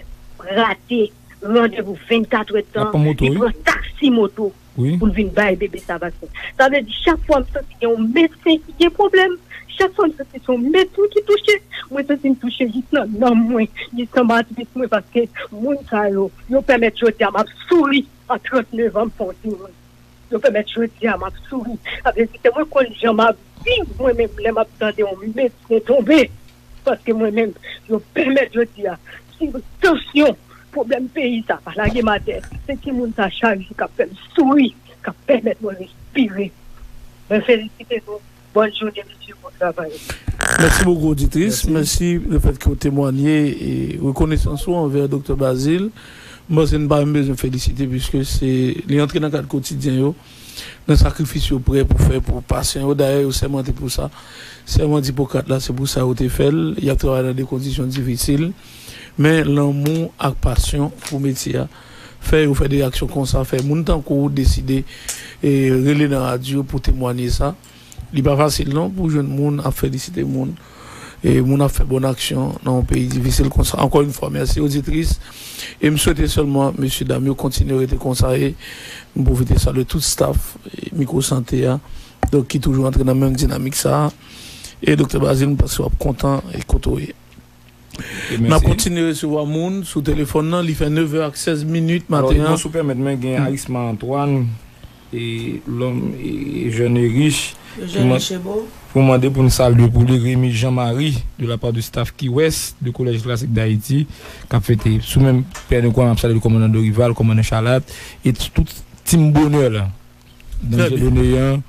rate randevou vennkat èdtan. Li pran taksi moto pou l vin bay bebe sa vaksen. Sa vle di, chak fwa m santi gen yon medsen ki gen pwoblèm, chak fwa m santi se yon medsen ki touche, mwen santi m touche jis nan nanm mwen, jis nan matris mwen, paske moun sa yo, yo pèmèt jodi a m ap souri a trant nèf an, m fè yon timoun. Yo pèmèt jodi a m ap souri. Sa vle di, se mwen konn jan m ap viv mwen menm lè m ap tande yon medsen tonbe. Paske mwen menm, yo pèmèt jodi a, si tansyon, pwoblèm peyi sa, pa lage m atè. Se timoun sa chak jou k ap fè m souri, k ap pèmèt mwen respire. Mwen felisite nou. Bòn jounen, mesye, bon travay. Mèsi bokou, oditris. Mèsi lefètke w temwanye e rekonesans ou anvè Doktè Bazil. M panse n pa menm bezwen felisite, piske se, li antre nan kad kotidyen yo, nan sakrifis yo prè pou fè pou pasyan yo. Dayè, yo sèmante pou sa. Sèman Ipokrat la, se pou sa yo te fè l. Y ap travay nan de kondisyon difisil. Men lanmou ak pasyon pou metye a fè yo fè de aksyon konsa, fè moun tankou w deside, e, rele nan radyo pou temwanye sa. Li pa fasil non pou jwenn moun ap felisite moun, e moun ap fè bòn aksyon nan yon peyi difisil konsa. Ankò yon fwa, mèsi oditris. E m swete sèlman mesye dam yo kontinye rete konsa. E m pwofite salye tout staff, e, Mikwo Sante a, donk, ki toujou antre nan menm dinamik sa a. E Doktè Bazil, m panse w ap kontan e kote w ye. N ap kontinye resevwa moun sou telefòn nan. Li fè nevè ak sèz minit maten an. Edmond, si w pèmèt mwen, gen Arisma Antoine, e lòm, e jèn e rich, ki mande pou n salye pou li Remy Jean Marie, de la part de staff Key West, de Collège Classique d'Haïti, k ap fete sou menm pè de kwa. M ap salye kòmandan Dorival, kòmandan Chalat, e tout tim bonè la. Danje Doneyan,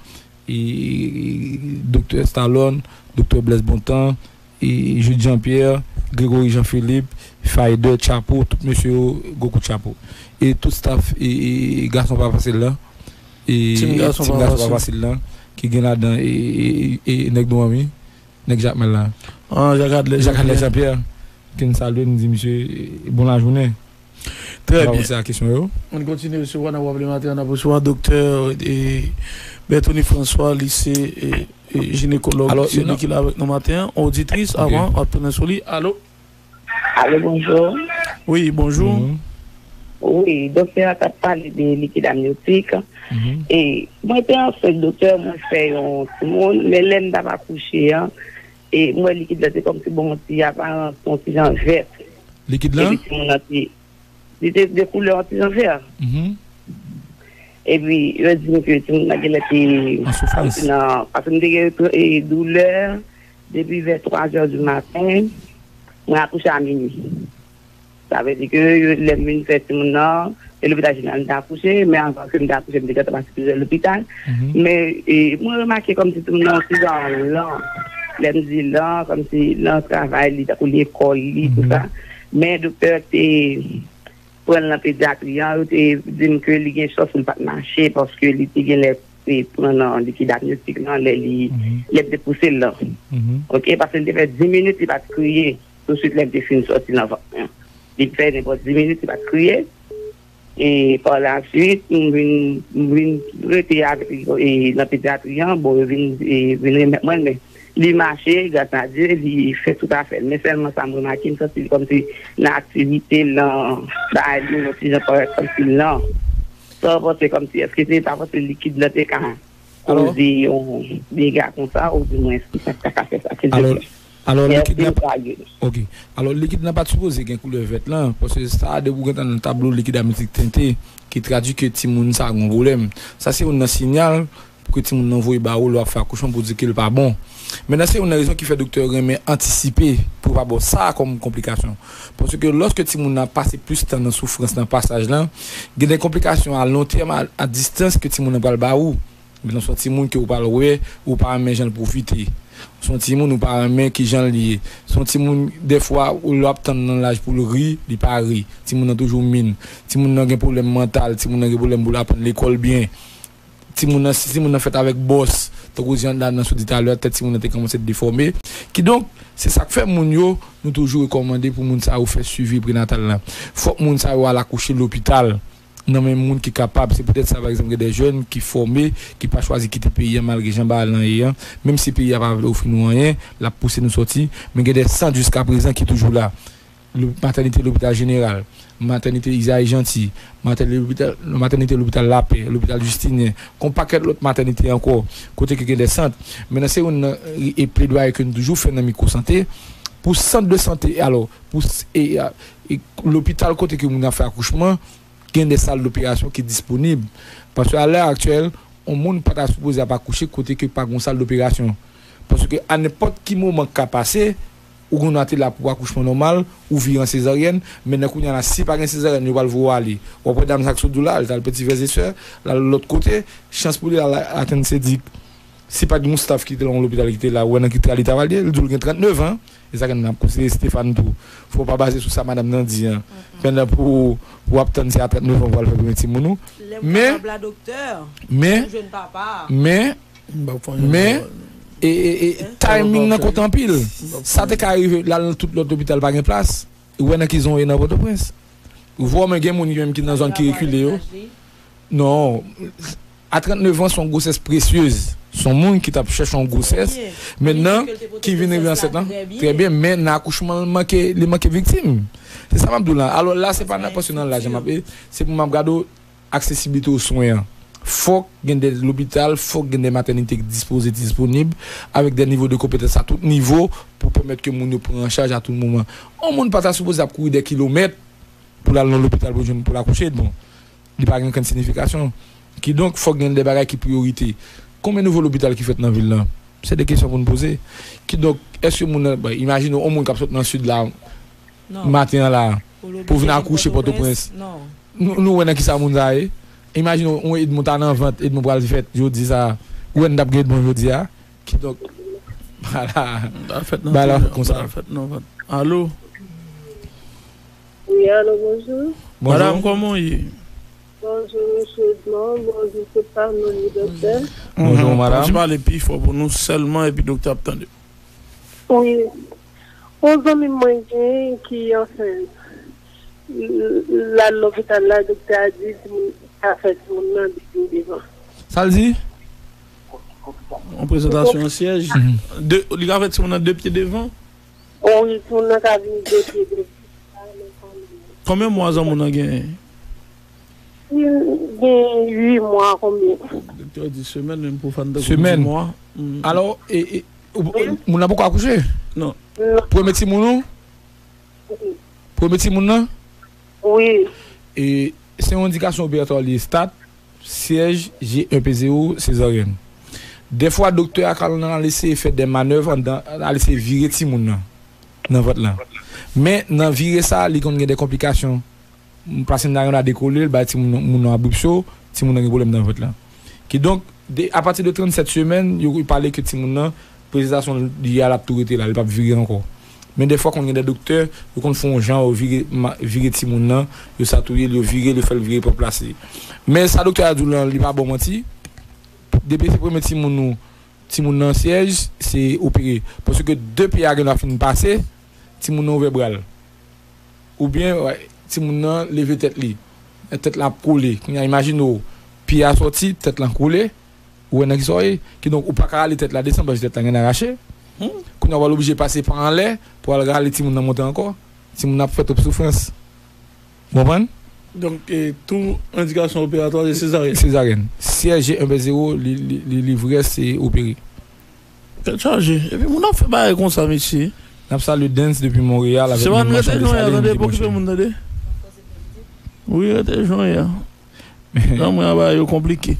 e Doktè Stallone, Doktè Blaise Bontan, e Jude Jean Pierre, Grégory Jean Philippe, Fayder, Chapo, tout mesye yo, gwo kout chapo. E tout staff, e, e gason pa fasil la, e tim gason pa fasil la, ki gen ladan, e, e, e, e nèg nou an wi, nèg Jakmèl la. Ah, Jacques Adler Jean Pierre. Ke n salye, n di misye, e, bon lajounen. Trè byen. N ap avanse ak kesyon yo. Ann kontinye resevwa, n ap raple maten an, n ap resevwa Doktè, e, Berthony François, li se, e, e, jinekològ, se li ki la avèk nou maten an. Oditris, avan, w ap tounen sou li. Alo? Alo, bonjou. Wi, bonjou. Wi, doktè a t ap pale de likid amnyotik. E mwen te ansent, doktè, mwen fè yon timoun, men lè m t ap akouche an, e mwen wè likid la te kòmsi bon, yon ti aparans, yon ti jan vèt. Likid la? Epi timoun nan te, li te de koulè yon ti jan vè. Epi yo di m ke timoun nan genlè te, an soufrans, nan, paske m te gen, e, doulè depi vè twa zè di maten. Mwen akouche a minui. Sa vle di ke yo, lè m vin fè timoun nan, e lopital jeneral m te akouche, men anvan ke m te akouche, m te gentan pase plizyè lopital. Men, e, mwen remake kòmsi timoun nan yon ti jan lan. Lè m di lan, kòmsi lan travay li, tankou lekòl li, tou sa. Men doktè te pran l nan pedyatri an, yo te di m ke li gen chans pou l pa t mache, paske li te genlè te pran nan likid amnyotik lan lè li, lè m te pouse l lan. Oke, paske li te fè dis minit, li pa t kriye. Touswit lè m te fin sòti nan vant mwen. Li fè nenpòt dis minit, li pa t kriye. E pa la swit, m vin, m vin rete avèk li, e, nan pedyatri an, bon, yo vin, e, vin remèt mwen l, men li mache, gras a Dye, li fè tout afè l. Men sèlman sa m remake, m santi l kòmsi nan aktivite l, nan bagay li, yon ti jan parèt kòmsi l nan. Sa w panse kòmsi, èske se pa paske likid lan te ka koze yon dega konsa, oudimwen, ki sa k ta ka fè sa, silvouplè? Alò, likid nan pa, ok. Alò, likid nan pa t sipoze gen koulè vèt lan, paske sa, depi w gentan nan tablo likid amniyotik tente, ki tradui ke timoun sa a gen yon pwoblèm. Sa se youn nan siyal pou ke timoun nan voye ba ou lè w ap fè akouchman pou di ke l pa bon. Mentnan, se youn nan rezon ki fè doktè yo renmen antisipe pou pa ba w sa a kòm konplikasyon. Paske lòske timoun nan ap pase plis tan nan soufrans nan pasaj lan, gen de konplikasyon a lon tèm, a, a distans ke timoun nan pral ba ou. Mentnan, se yon timoun ke ou pral wè, ou pa renmen jan l pwofite. Se yon timoun ou pa renmen ki jan l ye. Se yon timoun, dèfwa, ou lè w ap tann nan laj pou l ri, li pa ri. Timoun nan toujou min. Timoun nan gen pwoblèm mantal, timoun nan gen pwoblèm pou l aprann lekòl byen. Timoun nan, si timoun nan fèt avèk bòs, tankou jan Dam nan sot di talè, tèt timoun nan te kòmanse defòme. Kidonk, se sa k fè moun yo, nou toujou rekòmande pou moun sa yo fè swivi prenatal la. Fòk moun sa yo al akouche lopital. Nan men moun ki kapab. Se poutèt sa, pa egzanp, gen de jèn ki fòme, ki pa chwazi kite peyi a malgre jan bagay lan ye an. Menm si peyi a pa vle ofri nou anyen, l ap pouse nou sòti. Men gen de sant jiskaprezan ki toujou la. Lo-, matènite Lopital Jeneral, matènite Izayi Janti, matènite Lopital, matènite Lopital Lapè, Lopital Jistinyen, gon pakèt lòt matènite ankò, kote ke gen de sant. Mentnan, se youn nan, e, e pledwaye ke nou toujou fè nan Mikwo Sante, pou sant de sante, alò, pou s-, e, e, e lopital kote ke moun ap fè akouchman, gen de sal doperasyon ki disponib. Paske a lè aktyèl, yon moun pa ta sipoze ap akouche kote ke pa gen sal doperasyon. Paske a nenpòt ki moman k ka pase, ou gen dwa te la pou akouchman nòmal, ou vire an sezaryèn, men nan kounye a la, si pa gen sezaryèn, yo pral voye w ale. W ap wè dam sa k sot di w la, li t al Petit Frères et Sœurs, l al lòt kote, chans pou li, l al Atenn Sedik. Si pa t gen yon staff ki te la, yon lopital ki te la, ou wè nan ki tra li ta pral ye, li di w l gen trannnev an. E sa k n ap konsidere Stéphane tou. Fò w pa baze sou sa madanm nan di an. Pandan pou, pou w ap tann se a trannnev an pou w al fè premye timoun ou. Lè w kapab la, doktè, men, ou jwenn papa. Men, men, e, e, e, timing nan konte anpil. Sa te ka rive, l al nan tout lòt lopital, pa gen plas. Ou wè nan ki zòn w ye nan Pòtoprens. Ou wè, men gen moun ki menm ki nan zòn ki rekile yo. Non, a trannnev an, se yon gwosès presyez. Se yon moun ki t ap chèche yon gwosès. Mentnan, ki vin rive ansent lan. Trè byen, men nan akouchman, li manke, li manke viktim. Se sa m ap di w la. Alò, la, se pa nan, paske nan laj, m ap, se pou m ap gade w aksesibilite o swen an. Fòk gen de lopital, fòk gen de matènite ki dispoze, disponib, avèk de nivo de konpetans a tout nivo, pou pèmèt ke moun yo pran an chaj a tout moman. Yon moun pa ta sipoze ap kouri de kilomèt pou l al nan lopital pou jwenn, pou l akouche. Bon, li pa gen okenn siyifikasyon. Kidonk, fòk gen de bagay ki priyorite. Konbyen nouvo lopital ki fèt nan vil lan? Se de kesyon pou n poze. Kidonk, èske moun nan, bon, imajine w, yon moun k ap sot nan sid la, maten an la, pou vin akouche Pòtoprens. Nou, nou wè nan ki sa moun sa ye. Imajine w, yon Edmond ta nan vant, Edmond pral fèt jodi sa. Ou wè n t ap gen Edmond jodi a? Kidonk, vwala. Bagay la fèt nan vant. Alo? Wi, alo, bonjou. Bonjou. Madanm, kòman w ye? Bonjou, mesye Edmond. Bonjou, tout fanmi, doktè. Bonjou, madanm. Ou pale pi fò pou nou sèlman, epi doktè ap tande. Wi. Yon zanmi mwen gen ki ansent. L-, l-, l al lopital la, doktè a di timoun, afè timoun nan depi devan. Sa l di? Yon prezantasyon an syèj. De, li ka fè timoun nan de pye devan? Wi, timoun nan ka vini de pye devan. Konbyen mwa zanmi w nan genyen? Li gen uit mwa, konbyen? Doktè di semèn, men pou fann tankou di mwa. Alò, e, e, ou, ou, moun nan poko akouche? Non. Premye timoun ou? Wi. Premye timoun nan? Wi. E se yon endikasyon obligatwa li ye, stat, syèj, G un P zéro, sezaryèn. Dèfwa, doktè a ka al eseye fè de manèv anndan, al eseye vire timoun nan, nan vant lan. Men, nan vire sa, li konn gen de konplikasyon. Plasenta an dekole, l bay timoun nan, moun nan abripsyo, timoun nan gen pwoblèm nan vant lan. Kidonk, de, apati de trannsèt semèn, yo pale ke timoun nan, prezantasyon li a, l ap tou rete la, li p ap vire ankò. Men dèfwa, konn gen de doktè, yo konn fè yon jan, yo vire, ma-, vire timoun nan, yo satouye l, yo vire l, yo fè l vire pou plase. Men sa doktè a di w lan, li pa ba w manti. Depi se premye timoun ou, timoun nan syèj, se opere. Paske de pye a gen dwa fin pase, timoun nan ouvè bra l. Oubyen, wè, timoun nan leve tèt li. tèt la ap kole. Kounye a, imajine w, pye a sòti, tèt lan kole, ou wè nan kisa w ye. Kidonk, ou pa ka rale tèt la desann paske tèt la gentan rache. Kounye a, w al oblije pase pa anlè pou w al rale timoun nan monte ankò. Timoun nan ap fè twòp soufrans. Ou konprann? Donk, e, tou endikasyon operatwa se sezaryèn. Sezaryèn. Syèj G en pwen zewo, li, li, li, li vrè, se opere. Tèt chaje. Epi moun ap fè bagay konsa, mesye. N ap salye Dens depi Monreyal avèk Se pa nou rete jan an, tande, pou okipe moun, tande. Wi, rete jan an. Nan mwen, bagay yo konplike.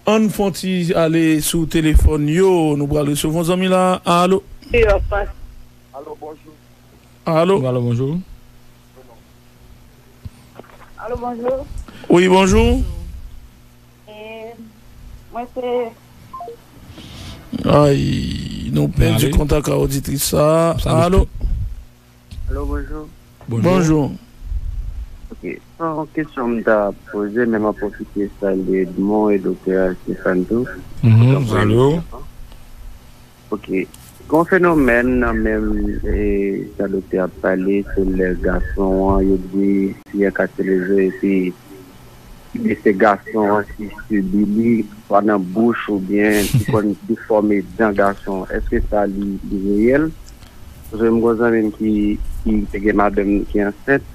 Ann fè yon ti ale sou telefòn yo, nou pral resevwa yon zanmi la. Alo? Alo, bonjou. Alo? Alo, bonjou. Alo, bonjou. Wi, bonjou. E, mwen se Ay, nou pèdi kontak a oditris sa. Alo? Alo, bonjou. Bonjou. Bonjou. Ok, se yon kesyon m ta poze, men m ap pwofite salye Edmond e Doktè Stéphane tou. Mhm, salye w. Ok. Gon fenomèn nan menm, e, sa doktè ap pale, se lè gason an, yo di fi an kase lezo epi e se gason an ki sibi li, swa nan bouch oubyen li konn defòme dan gason an. Èske sa li, li reyèl? Paske m gon zanmi m ki, ki te gen madanm ki ansent,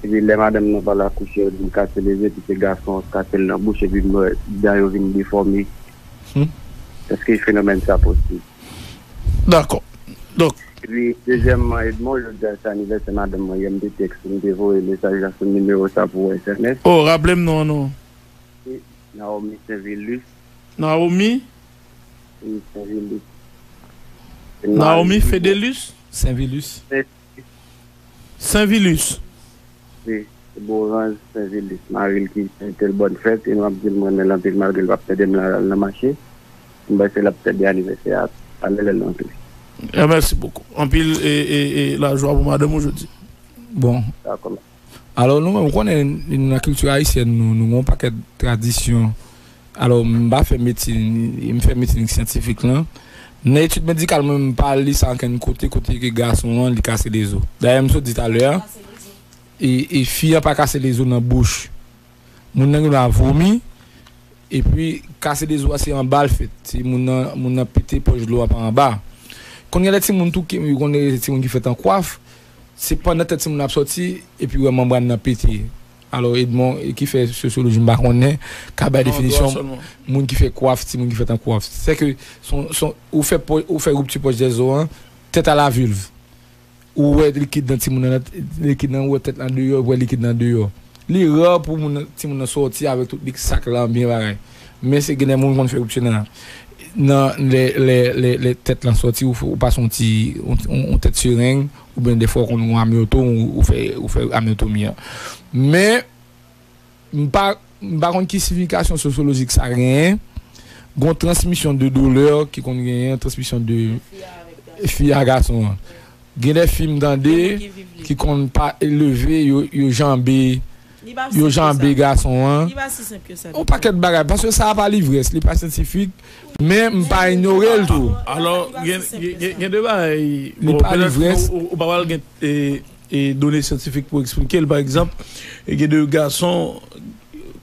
epi lè madanm nan pral akouche, yo di l kase lezo, epi se gason an ki kase l nan bouch, epi dan yo vin defòme. Hmm. Èske fenomèn sa posib? Dakò. Donk, Epi, dezyèmman, Edmond, jodi a se anivèsè madanm mwen, yè m te tèks li, m te voye mesaj la sou nimewo sa pou S M S. Oh, raple m non an non. Se Naomi Saint-Vilus. Naomi? Wi, Saint-Vilus. Se Naomi mari Fedelus? Saint-Vilus. Saint-Vilus. Wi, se Boranj Senvilis, mari l ki swete l bòn fèt, e m ap di l m renmen l anpil, malgre l p ap tande m nan, nan mache. M panse l ap tande anivèsè a talè lè l rantre. Eh, merci beaucoup. Anpil e, e, e lajwa pou madanm ou jodi. Bon. Dakò. Alò, nou menm, ou konnen, nan kilti ayisyèn, nou, nou gen yon pakèt tradisyon. Alò, m pa fè medsin, m fè medsin syantifik lan. Nan etid medikal, mwen, m pa li sa ankenn kote, kote ke gason an, li kase lezo. Dayè, m sot di talè a, e, e fi an pa kase lezo nan bouch. Moun nan gen dwa vomi, epi kase lezo a se anba l fèt. Se moun nan, moun nan pete pòch dlo a pa anba. Konn gen lè timoun tou ki, konn gen timoun ki fèt an kwaf, se pandan tèt timoun nan ap sòti, epi wè manbràn nan pete. Alò, Edmond, e ki fè sosyoloji, m pa konnen, ka bay definisyon moun ki fè kwaf, timoun ki fèt an kwaf. Sèke son, son, ou fè pò-, ou fè ripti pòch dèzo an, tèt a la vulve. Ou wè likid nan timoun nan, likid nan, ou wè tèt lan deyò, ou wè likid nan deyò. Li ra pou moun nan, timoun nan sòti avèk tout lik sak lan byen bagay. Men se gen de moun konn fè ripti nan, nan lè, lè, lè, lè tèt lan sòti, ou, ou pase yon ti, yon, yon, yon tèt sereng, oubyen defwa ou konn yon amyotom, ou, ou fè, ou fè amyotomi an. Men, M pa, m pa konn ki siyifikasyon sosyolojik sa genyen. Gon transmisyon de doulè ki konn genyen, transmisyon de fi a gason an. Gen de fi m tande ki konn pa leve, yo, yo janbe, yo janbe gason an. Yon pakèt bagay, paske sa a pa livrès, li pa syantifik, men m pa inyore l tou. Alò, gen, gen, gen, gen de bagay, bon, petèt ou, ou, ou pa pral gen, e, e done syantifik pou eksplike l. Pa egzanp, e gen de gason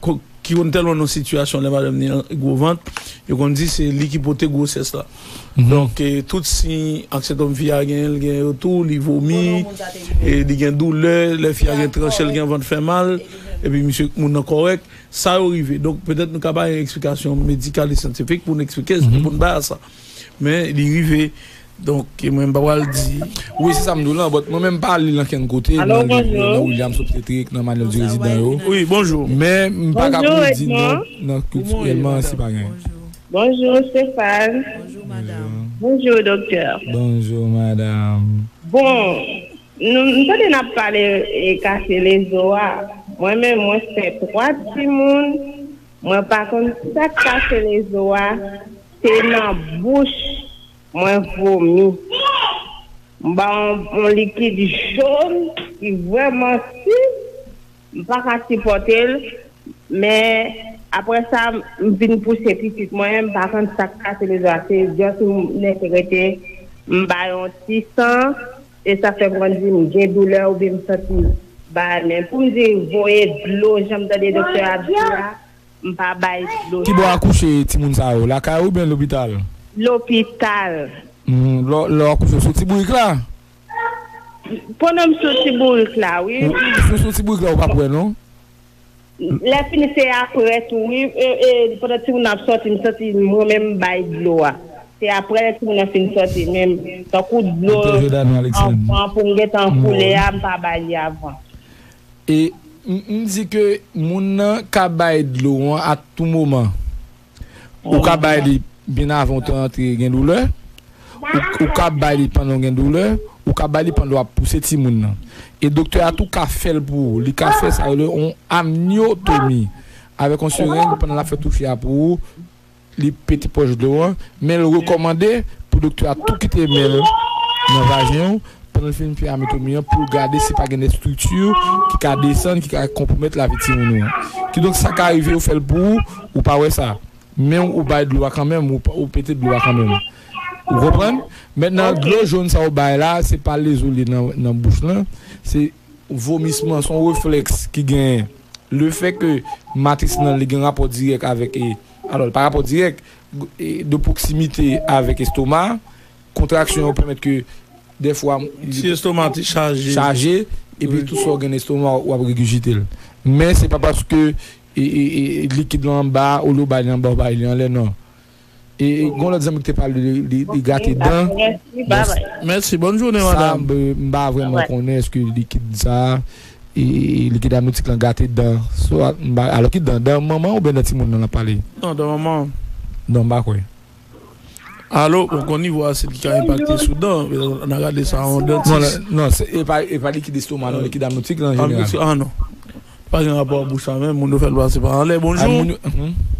ko-, ki konn tèlman nan sitiyasyon lè madanm ni an gwo vant, yo konn di se li ki pote gwosès la. Donk, e, tout siy anksentòm fi a genyen, l genyen yo tou, li vomi, e li gen doulè, lè fi a gen tranche, l gen vant fè mal, epi misye, moun nan kòrèk, sa yo rive. Donk, petèt nou ka bay yon eksplikasyon medikal e syantifik pou n eksplike, pou n bay a sa. Men, li rive. Donk, e mwen, m pa pral di. Wi, se sa m di w lan, but mwen menm m pa li l ankenn kote, nan, nan Williams Obstétrique, nan Manuel du Résident yo. Wi, bonjou. Men, m pa ka pou di non, nan kiltirèlman, se pa gen. Bonjou, Stéphane. Bonjou, madanm. Bonjou, doktè. Bonjou, madanm. Bon, nou, m tande n ap pale, e, kase lezo a. Mwen menm, mwen fè twa timoun. Mwen pa konn sa k kase lezo a. Se nan bouch mwen vomi. M ba yon, yon likid jòn ki vrèman si, m pa ka sipòte l, men apre sa, m vin pouse pitit mwen, m pa konn sa k kase lezo a, se just m nèk rete, m ba yon ti san, e sa fè m konn di m gen doulè oubyen m santi Bay men. Pou m di voye dlo, jan m tande doktè a ap di la, m pa bay dlo. Ki bò akouche timoun sa yo? Lakay ou oubyen lopital? Lopital. Hmm, lè, lè w akouche sou ti bourik la? Pandan m sou ti bourik la, wi. Ou, ou sou ti bourik la, ou p ap wè, non? Lè fini, se aprè tou, wi. E, e, pandan timoun nan ap sòti, m santi mwen menm m bay dlo a. Se aprè lè timoun nan fin sòti, men tankou dlo anvan pou m gentan koule a, m pa bay li avan. E m, m di ke moun nan ka bay dlo an a tou moman. Ou ka bay li byen avan w te rantre gen doulè. Ou, ou ka bay li pandan w gen doulè. Ou ka bay li pandan w ap pouse timoun nan. E doktè a tou ka fè l pou ou. Li ka fè sa yo rele yon amnyotomi. Avèk yon sereng, pandan l ap fè touche a pou ou, li pete pòch dlo an, men l rekòmande pou doktè a tou kite men l nan vajen ou pandan l fin fè amnyotomi an pou l gade si pa gen de estrikti ki ka desann, ki ka konpwomèt lavi timoun ou an. Kidonk, sa ka rive, ou fè l pou ou, ou pa wè sa. Men ou bay dlo a kanmenm, ou, ou pete dlo a kanmenm. Ou konprann? Mentnan, dlo jòn sa ou bay la, se pa lezole nan, nan bouch lan, se vomisman, se yon reflèks ki genyen. Lefètke matris lan, li gen rapò dirèk avèk, e, alò, li pa rapò dirèk, e, de pwoksimite avèk estoma, kontraksyon yo pèmèt ke dèfwa ti estoma ti chaje. Chaje, epi tou sa w gen estoma, w ap regijite l. Men se pa paske, e, e, e, likid lan anba, olye w bay li anba, w bay li anlè, non. E, e gen yon lòt zanmi ki te pale de, de, de gate dan. Mèsi, bye bye. Mèsi, bòn jounen, madanm. Sa, m, m pa vrèman konnen èske likid sa, e, e, likid amnyotik lan gate dan. Swa, m pa, alò ki dan, dan manman oubyen dan timoun nan l ap pale? Non, dan manman. Non, m pa kwè. Alo, ou konn nivo asid ki ka enpakte sou dan, n a gade sa yon dantis. Non, non, se, e pa, e pa likid estoma, non, likid amnyotik lan an jeneral. Amnyotik, ah non. Pa gen rapò ak bouch la menm, moun yo fè l pase pa anlè. Bonjou.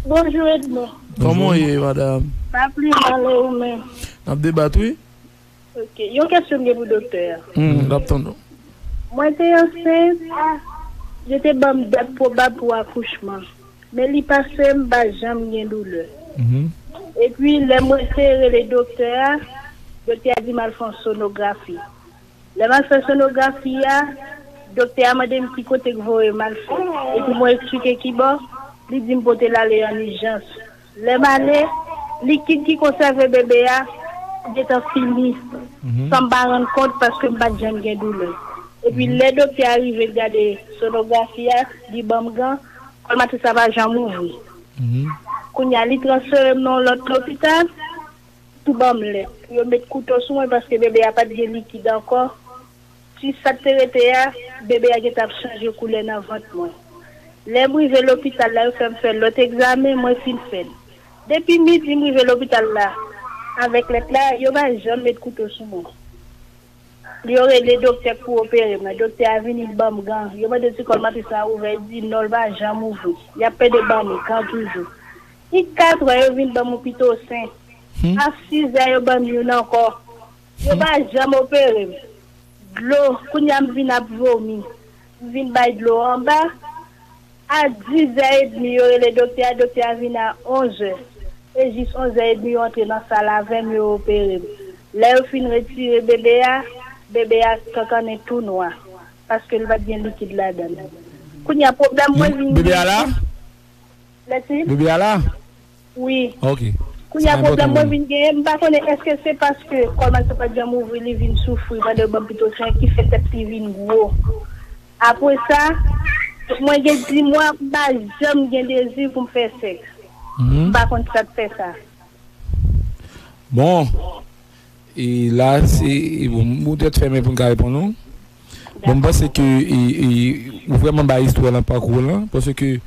Bonjou, Edmond. Kòman w ye, madanm? M ap li mal, e ou menm? N ap debat, wi. Ok, yon kesyon m gen pou doktè a. Hmm, l ap tann ou. Mwen te ansent, yo te ban m dat pwobab pou akouchman. Men li pase, m pa janm gen doulè. Epi, lè mwen eseye rele doktè a, doktè a di m al fè yon sonografi. Lè m al fè sonografi a, doktè a mande m ki kote k voye m al fè. Epi mwen eksplike ki bò, li di m pote l ale an ijans. Lè m ale, likid ki konsève bebe a gentan fini, san m pa rann kont paske m pa t janm gen doulè. Epi lè doktè a rive gade sonografi a, li ban m gan, kòl matris la pa janm ouvri. Kounye a, li transfere m nan yon lòt lopital. Tou ban m lèt pou yo met kouto sou mwen paske bebe a pa t gen likid ankò. Ti sa k te rete a, bebe a gentan ap chanje koulè nan vant mwen. Lè m rive lopital la, yo fè m fè lòt egzamen, mwen fin fè l. Depi midi m rive lopital la, avèk lèt la, yo pa janm met kouto sou mwen. Yo rele doktè k pou opere m nan. Doktè a vini, l ban m gan. Yo mande si kòl matris la ouvè, li di non, l pa janm ouvri. Y ap pede ban m gan toujou. I katrè, yo vin ban m yon pito sen. A sizè, yo ban m youn ankò. Yo pa janm opere m. Dlo, kounye a m vin ap vomi. M vin bay dlo anba. A dizè edmi, yo rele doktè a, doktè a vin a onzè. E jis onzè edmi, yo antre nan sal avè m, yo opere m. Lè yo fin retire bebe a, bebe a kankannen tou nwa, paske l pa t gen likid ladan l. Kounye a, pwoblèm mwen vin gen. Bebe a la? Lètid? Bebe a la? Wi. Ok. Kounye a, pwoblèm mwen vin genyen, m pa konnen èske se paske kòl matris la pa t janm ouvri, li vin soufri pandan yo ban m pito sen ki fè tèt li vin gwo. Apre sa, mwen gen di mwa, m pa janm gen dezi pou m fè sèks. M pa konn sa k fè sa. Bon, e la, se, e bon, m poutèt fèmen pou n ka reponn ou. Bon, m panse ke, e, e, ou vrèman bay istwa lan, pakou w lan, paske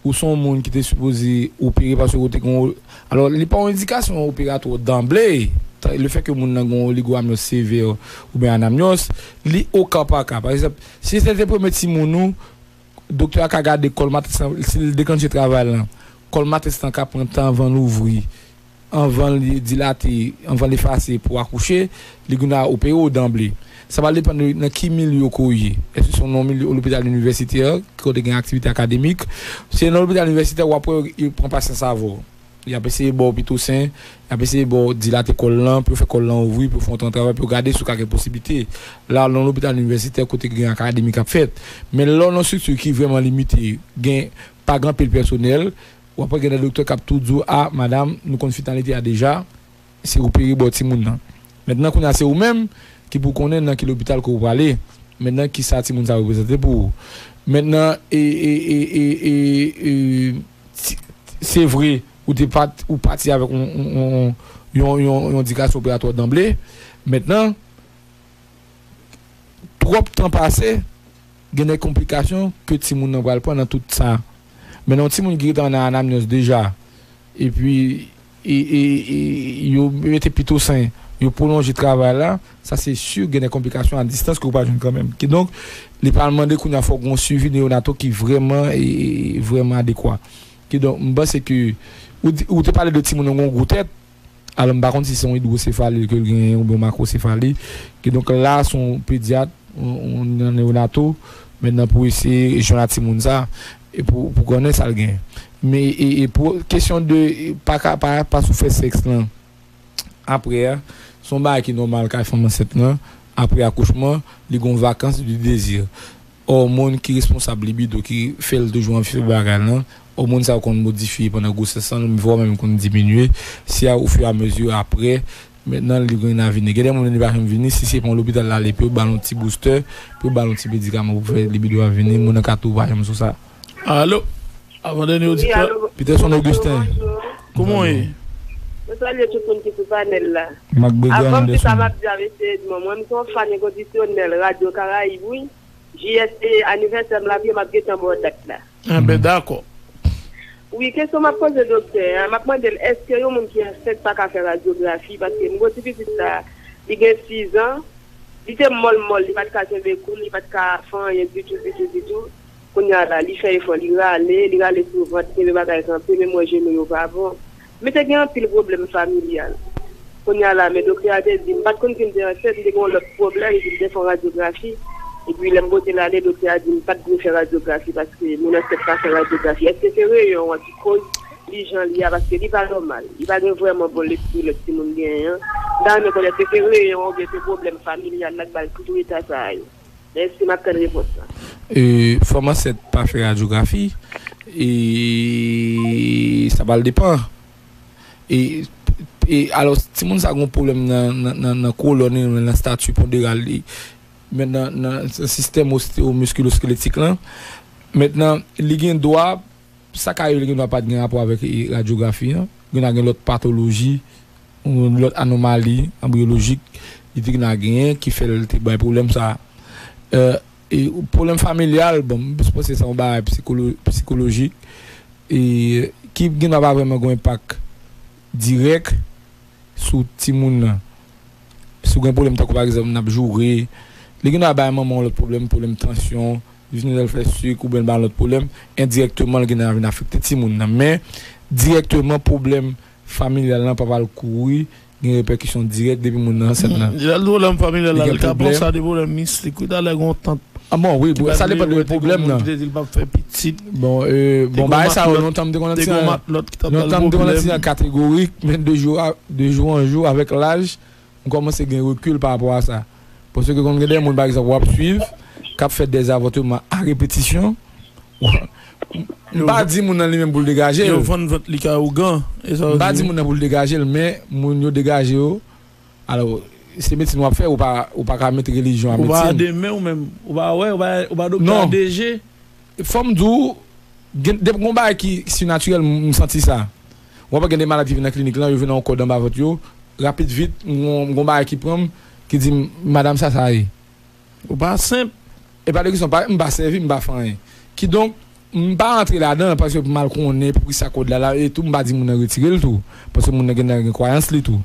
ou se yon moun ki te sipoze opere paske ou te gen, alò, li pa yon endikasyon operatwa danble. Lefètke moun nan gen yon oligoamyòs sevè oubyen anamyòs, li o ka pa ka. Pa egzanp, si se te premye timoun ou, doktè a ka gade kòl matris lan, si l deklanche travay lan, kòl matris lan ka pran tan anvan l ouvri, anvan l dilate, anvan l efase pou akouche, li gen dwa opere w danble. Sa va depann de nan ki milye ke w ye. Èske se nan yon milye, lopital inivèsitè, kote gen aktivite akademik? Si se nan lopital inivèsitè, w ap wè yo pran pasyans avè w. y ap eseye ba w pitosen, y ap eseye ba w dilate kòl lan, pou yo fè kòl lan ouvri, pou yo fè yon travay, pou yo gade si yo ka gen posiblite. La, nan lopital inivèsitè, kote gen akademi k ap fèt. Men lè w nan estrikti ki vrèman limite, gen pa gen anpil pèsonèl, w ap wè gen de doktè k ap tou di w, a, madanm, nou konn finalite a deja, se opere ba w timoun nan. Mentnan, kounye a, se ou menm ki pou konnen nan ki lopital ke w prale. Mentnan, ki sa timoun sa reprezante pou ou. Mentnan, e, e, e, e, e, e, ti- se vre, ou te pat, ou pati avèk yon, yon, yon, yon, yon, yon endikasyon operatwa danble. Mentnan, twòp tan pase, gen de konplikasyon ke timoun nan pral pran nan tout sa. Men yon timoun ki gentan nan anamnèz deja, epi e, e, e, yo mete pitosen, yo pwolonje travay la, sa se si gen de konplikasyon a distans ke ou pa jwenn kanmenm. Kidonk, li pral mande kounye a fòk gen yon swivi neyonato ki vrèman, e, e, vrèman adekwa. Kidonk, m panse ke ou, di- ou te pale de timoun nan yon gwo tèt, alò, m pa konn si se yon idwosefali ke l genyen oubyen yon makwosefali. Kidonk, la, se yon pedyat, yon, yon, yon neyonato, mentnan pou eseye jwenn a timoun sa, e pou, pou konnen sa l genyen. Men, e, e pou kesyon de, e, pa ka, pa, pa sou fè sèks lan, apre a, se yon bagay ki nòmal kay fanm ansent lan, apre akouchman, li gen yon vakans du désir. Òmòn ki responsab libido ki fè l toujou anvi fè bagay lan, òmòn sa yo konn modifye pandan gwosès lan, vwa menm konn diminye, si a ofiramezu apre, mentnan li gen a vini. Gen de moun li pa janm vini, si se pa yon lopital l ale pou yo ba l yon ti booster, pou yo ba l yon ti medikaman pou fè libido a vini, moun nan ka tou pa janm sou sa. Alo, avan dènye oditè. Peterson Augustin. Kouman w ye? Mwen salye tout moun ki sou panèl la. Avan m di sa m ap di a mesye Edmond, mwen m se yon fan enkondisyonèl Radyo Karayib, wi. Jiyès se anivèsè m l ap ye, m ap gentan ba w dat la. Enben, dakò. Wi, kesyon m ap poze doktè a, m ap mande l, èske yon moun ki ansent pa ka fè radyografi? Paske m gon ti pitit sa, li gen sis an, li te mòl mòl, li pa t ka kenbe kou l, li pa t ka fè anyen ditou, ditou, ditou. Kounye a la, li fè efò, li rale, li rale sou vant, kenbe bagay kanpe, men m wè jenou yo pa bon. Men te gen anpil pwoblèm familyal. Kounye a la, men doktè a te di, m pa t konn si m te ansent, m te gen yon lòt pwoblèm, epi m te fè yon radyografi. Epi lè m pote l ale, doktè a di m pa t dwe fè radyografi paske moun ansent pa fè radyografi. Èske se reyon an ki koz li jan li a, paske li pa nòmal. Li pa gen vrèman bon lespri lòt timoun genyen an. M ta renmen konnen èske se reyon an oubyen se pwoblèm familyal la k ba l tout reta sa a yo. Mèsi, m ap tann repons la. E, fanm ansent pa fè radyografi, e sa pral depann. E, e alò, timoun sa gen yon pwoblèm nan, nan, nan, nan kolòn li, nan stati ponderal li, men nan, nan sistèm osteomiskiloskeletik lan. Mentnan, li gen dwa, sa ka rive li gen dwa pa t gen rapò avèk, e, radyografi an. Gen dwa gen lòt patoloji, yon lòt anomali anbriyolojik, li te gen dwa genyen ki fè l te bay pwoblèm sa a. E, e pwoblèm familyal, bon, m plis panse se yon bagay psikolo-, psikolojik, e ki gen dwa pa vrèman gen yon enpak dirèk sou timoun nan. Si w gen pwoblèm tankou pa egzanp n ap joure, li gen dwa bay manman w lòt pwoblèm, pwoblèm tansyon, li vin fè l fè sik oubyen l ba l lòt pwoblèm, endirèkteman l gen dwa vin afekte timoun nan. Men, dirèkteman pwoblèm familyal lan pa pral kouri gen repèkisyon dirèk depi moun nan ansent nan. Lè l di pwoblèm familyal la, li ka pran sa de pwoblèm mistik. Wi, talè gen yon tant. Ah bon, wi, sa depann de pwoblèm nan. Bon, e, bon, bagay sa yo, lontan m te konn anti, lontan m te konn anti an kategorik, men de jou a, de jou an jou, avèk laj, m kòmanse gen rekil pa rapò a sa. Paske konn gen de moun, pa egzanp, w ap swiv, k ap fè dèzavòtman a repetisyon. M pa di moun nan li menm pou l degaje l. Yo vann vant li kay ougan. M pa di moun nan pou l degaje l, men moun yo degaje yo. Alò, se medsin w ap fè, ou pa, ou pa ka met relijyon a medsin. Ou pa demen ou menm. Ou pa wè, ou pa, ou pa doktè a D G. Fò m di w, gen, depi gon bagay ki sinatirèl, m, m santi sa. W ap wè gen de malad ki vin nan klinik lan, yo vin nan yon kòd anba vant yo, rapid vit, m gon, m gon bagay ki pran m, ki di m, madanm sa, sa ye. Ou pa senp. E pa de kesyon, pa, m pa sèvi, m pa fè anyen. Kidonk, m pa rantre ladan, paske pou m al konnen poukisa kòd la la, e tou, m pa di moun nan retire l tou. Paske moun nan gen, gen kwayans li tou.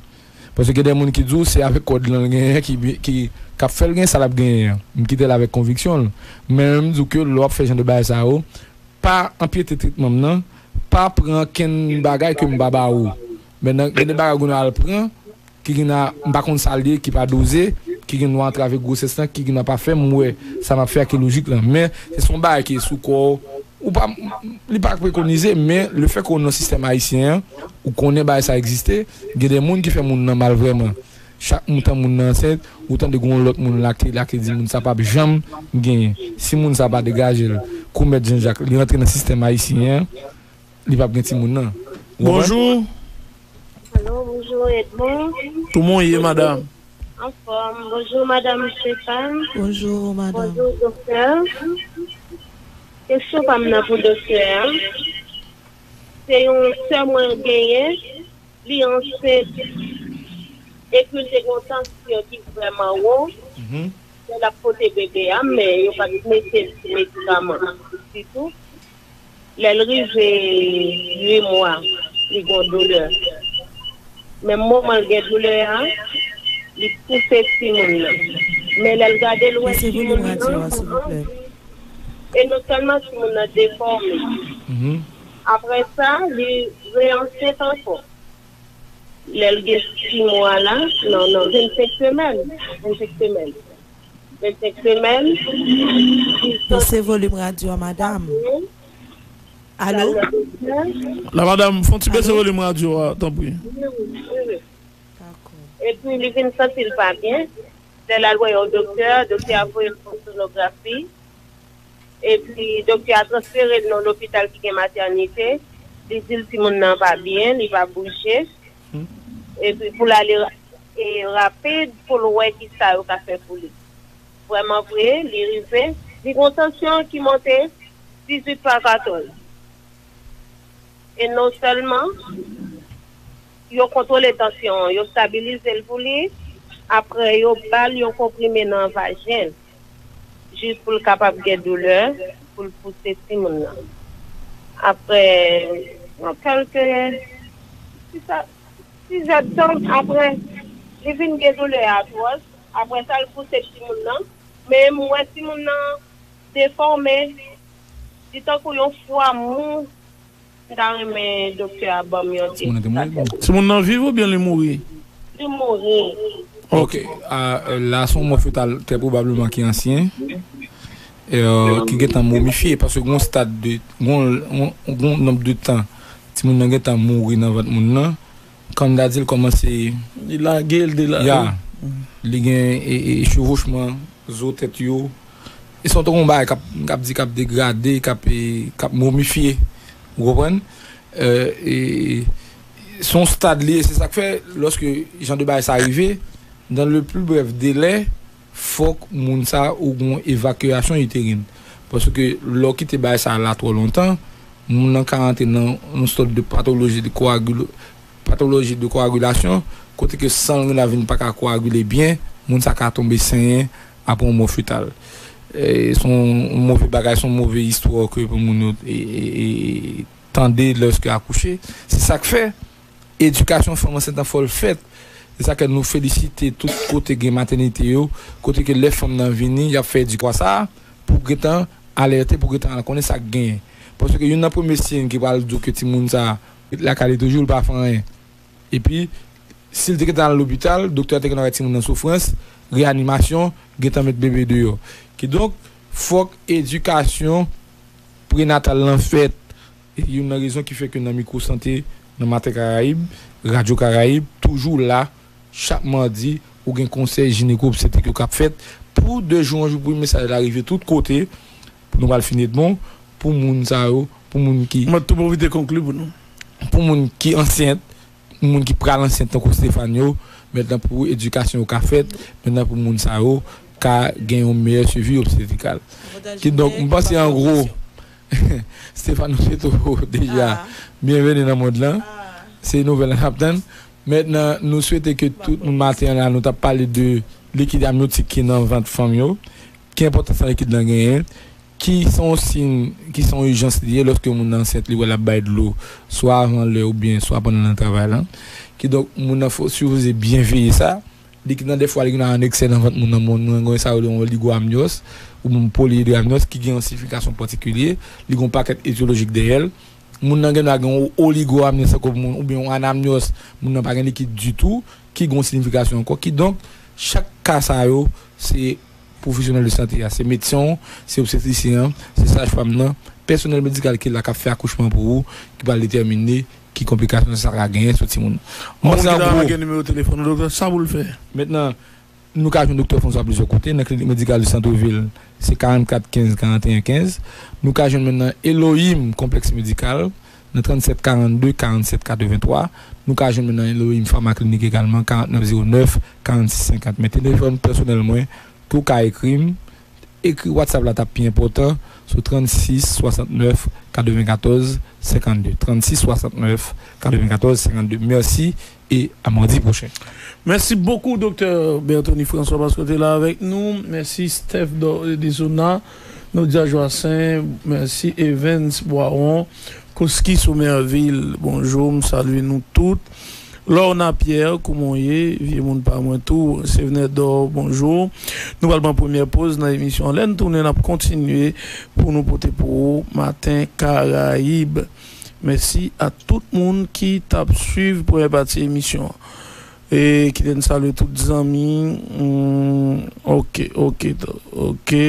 Paske gen de moun ki di w se avèk kòd lan l genyen ki, ki, k ap fè l gen sa l ap genyen an. M kite l avèk konviksyon l. Men m di w ke lè w ap fè jan de bagay sa yo, pa anpyete tretman m nan, pa pran kenn bagay ke m pa ba ou. Men nan, gen de bagay ou gen dwa al pran, ki gen a, m pa konn sa l ye, ki pa doze, ki gen dwa antrave gwosès lan, ki gen dwa pa fè m wè sa m ap fè a ki lojik lan. Men, se son bagay ki sou kò w, Ou pa, li pa prekonize, men lefètke w nan sistèm ayisyen an, ou konnen bagay sa egziste, gen de moun ki fè moun nan mal vrèman. Chak moutan moun nan ansent, ou tande gen yon lòt moun lake, lake di moun sa p ap janm genyen. Si moun sa pa degaje l, kou Mèt Jan Jak, li rantre nan sistèm ayisyen an, li p ap gen timoun nan. Ou konprann? Bonjou. Alo, bonjou Edmond. Kòman w ye, madanm? Anfòm. Bonjou, madanm Stéphane. Bonjou, madanm. Bonjou, doktè. Kesyon pa m nan pou doktè a. Se yon sè mwen genyen, li ansent, epi l te gen yon tansyon ki vrèman wo. Mhm. Lè l ap pote bebe a, men yo pa t mete l sou medikaman ditou. Lè l rive uit mwa, li gen yon doulè. Menm moman l gen doulè a, li pouse timoun nan. Men lè l gade, l wè timoun nan, e non sèlman timoun nan defòme. Mhm. Apre sa, li reansent ankò. Lè l gen sis mwa la, non, non, vennsenk semèn. Vennsenk semèn. Vennsenk semèn. Bese volim radyo a, madanm. Alo? La, madanm, fè yon ti bese volim radyo a, tanpri. Wi, wi, wi, wi. Dakò. Epi, li vin santi l pa byen. Lè l al wè yon doktè, doktè a voye l pou sonografi. Epi, doktè a transfere l nan lopital ki gen matènite. Li di l timoun nan pa byen, li pa bouje. Hmm. Epi, pou l ale, e, rapid, pou l wè ki sa yo ka fè pou li. Vrèman vre, li rive, li gen yon tansyon ki monte dizuit pa katòz. E non sèlman yo kontwole tansyon an, yo stabilize l pou li, apre yo ba l yon konprime nan vajen l, jis pou l kapab gen doulè, pou l pouse timoun nan. Apre, nan kèlke, si sa, sis èdtan apre, li vin gen doulè atwòs, apre sa, l pouse timoun nan, men m wè timoun nan defòme, li tankou yon fwa mou. M ta renmen doktè a ban m yon ti. Timoun nan te mouri, bon. Timoun nan viv oubyen li mouri? Li mouri. Ok. Ok. A, la, se yon mò fetal trè pwobableman ki ansyen, e, ki gentan momifye, paske gen yon stad de, gen yon, gen yon nonb de tan timoun nan gentan mouri nan vant moun nan. Kòm n ta di l kòmanse. Li lage, l delage. Ya. Li gen, e, e, chevòchman zo tèt yo. E se yon bagay k ap, k ap di k ap degrade, k ap, e, k ap momifye. Ou konprann? E, e, se yon stad li ye, se sa k fè, lòske jan de bagay sa rive, dans le plus bref délai, fòk moun sa ou gen yon evakyasyon iteren. Paske lè w kite bagay sa la twò lontan, moun nan ka rantre nan yon sòt de patoloji de koagil-, patoloji de koagilasyon, kote ke san l gentan vin pa ka koagile byen, moun sa ka tonbe senyen apre yon mò fetal. E, se yon move bagay, se yon move istwa ke pou moun yo, e, e, e, tande lòske akouche. Se sa k fè edikasyon fanm ansent lan fò l fèt. Se sa ke nou felisite tout kote gen matènite yo, kote ke lè fanm nan vini, y ap fè edikasyon sa a pou gentan alète, pou gentan al konnen sa k genyen. Paske youn nan premye siy ki pral di w ke timoun sa a ret lakay li toujou, li pa fè anyen. Epi, si l te gentan al lopital, doktè a te gentan wè timoun nan soufrans, reyanimasyon, gentan met bebe deyò. Kidonk, fòk edikasyon prenatal lan fèt. E youn nan rezon ki fè ke nan Mikwo Sante, nan Maten Karayib, Radyo Karayib, toujou la, chak madi, ou gen konsèy jineko obstetrik yo k ap fèt. Pou de jou an jou, pou mesaj la rive tout kote, pou nou pral fini bon, pou moun sa yo, pou moun ki. Mwen tou pwofite konkli pou nou. Pou moun ki ansent, moun ki pral ansent tankou Stéphane yo, mentnan pou edikasyon yo ka fèt, mentnan pou moun sa yo ka gen yon meyè swivi obstetrikal. Kidonk, m panse an gwo, Stéphane, nou swete w deja byenveni nan mond lan. Se nouvèl la n ap tann. Mentnan, nou swete ke tout moun maten an la, nou t ap pale de likid amnyotik ki nan vant fanm yo. Ki enpòtans sa likid lan genyen? Ki se yon siy, ki se yon ijans li ye lòske moun nan ansent, li wè l ap bay dlo, swa avan lè oubyen swa pandan l nan travay lan. Kidonk, moun nan fo-, sipoze byen veye sa. Likid lan, dèfwa, li gen an eksè nan vant moun nan, moun nan gen sa yo rele yon oligoamnios, oubyen yon poliidroamnios, ki gen yon siyifikasyon patikilye, li gen yon pakèt etyolojik dèyè l. Moun nan gen dwa gen yon oligoamnios ankò, moun, oubyen yon anamnios, moun nan pa gen likid ditou, ki gen yon siyifikasyon ankò. Kidonk, chak ka sa yo, se pwofesyonèl de sante a. Se medsen w, se obstetrisyen an, se sajfanm nan, pèsonèl medikal ki la k ap fè akouchman pou ou, ki pral detèmine ki konplikasyon sa ka genyen sou timoun nan. Yon moun ki ta renmen gen nimewo telefòn ou, doktè, sa pou l fè? Mentnan, nou ka jwenn doktè François plizyè kote. Nan klinik medikal de Santrevil, se karannkat kenz, karanteyen kenz. Nou ka jwenn menm nan Elohim Konplèks Medikal, nan trannsèt karannde, karannsèt katrevenntwa. Nou ka jwenn menm nan Elohim Pharma Clinic egalman, karantnèf zewo nèf, karannsis senkant. Men telefòn pèsonèl mwen, ke w ka ekri m, ekri WhatsApp la t ap pi enpòtan, sou trannsis swasantnèf katrevenkatòz senkannde. Trannsis swasantnèf katrevenkatòz senkannde. Mèsi e a madi pwochen. Mèsi bokou, Doktè Berthony François, paske w te la avèk nou. Mèsi, Steph Do-, Dezona, Nodia Joassaint, mèsi, Evens Boiron, Koski Somerville, bonjou, m salye nou tout. Lorna Pierre, kouman w ye? Vye moun pa mwen tou, Sevenèdò, bonjou. Nou pral pran premyè poz nan emisyon an. Lè n tounen, n ap kontinye pou nou pote pou ou Maten Karayib. Mèsi a tout moun ki t ap swiv premyè pati emisyon an. E kite n salye tout zanmi. Hmm, ok, ok, ok.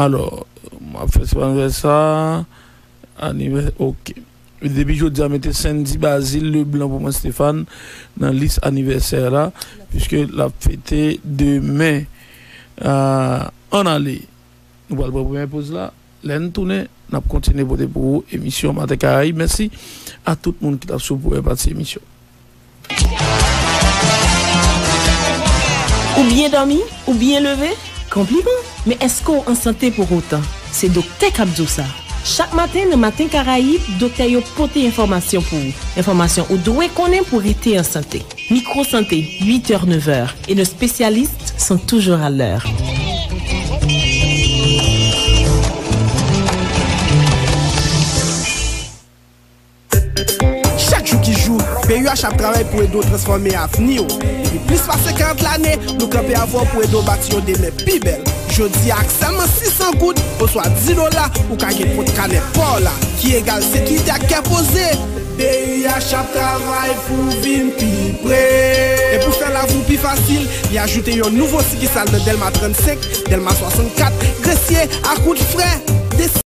Alò, m ap fè ti anivèsè. Anivè-, ok. Depi jodi a, mete Sandy Bazile Leblanc pou mwen, Stéphane, nan lis anivèsè la, piske l ap fete demen. Ah, ann ale. Nou pral pran premyè poz la. Lè n tounen, n ap kontinye pote pou ou emisyon Maten Karayib. Mèsi a tout moun ki t ap swiv premyè pati emisyon. Ou byen dòmi? Ou byen leve? Konpliman! Men èske w an sante pou otan? Se doktè k ap di w sa. Chak maten nan Maten Karayib, doktè yo pote enfòmasyon pou ou. Enfòmasyon ou dwe konnen pou w rete an sante. Micro Santé, huit heures, neuf heures, et nos spécialistes sont toujours à l'heure. Chak jou ki jou, B U H ap travay pou ede w transfòme avni w. Depi plis pase karant lane, nou kanpe avè w pou ede w bati yon demen pi bèl. Jodi a, ak sèlman sis san goud, oswa dis dola, ou ka gen kont kanè pa w la, ki egal sekirite ak kè poze. B U H ap travay pou w vin pi pre. E pou fè lavi w pi fasil, li ajoute yon nouvo sikisal nan Dèlma trannsenk, Dèlma swasannkat, Gresye ak Wout Frè.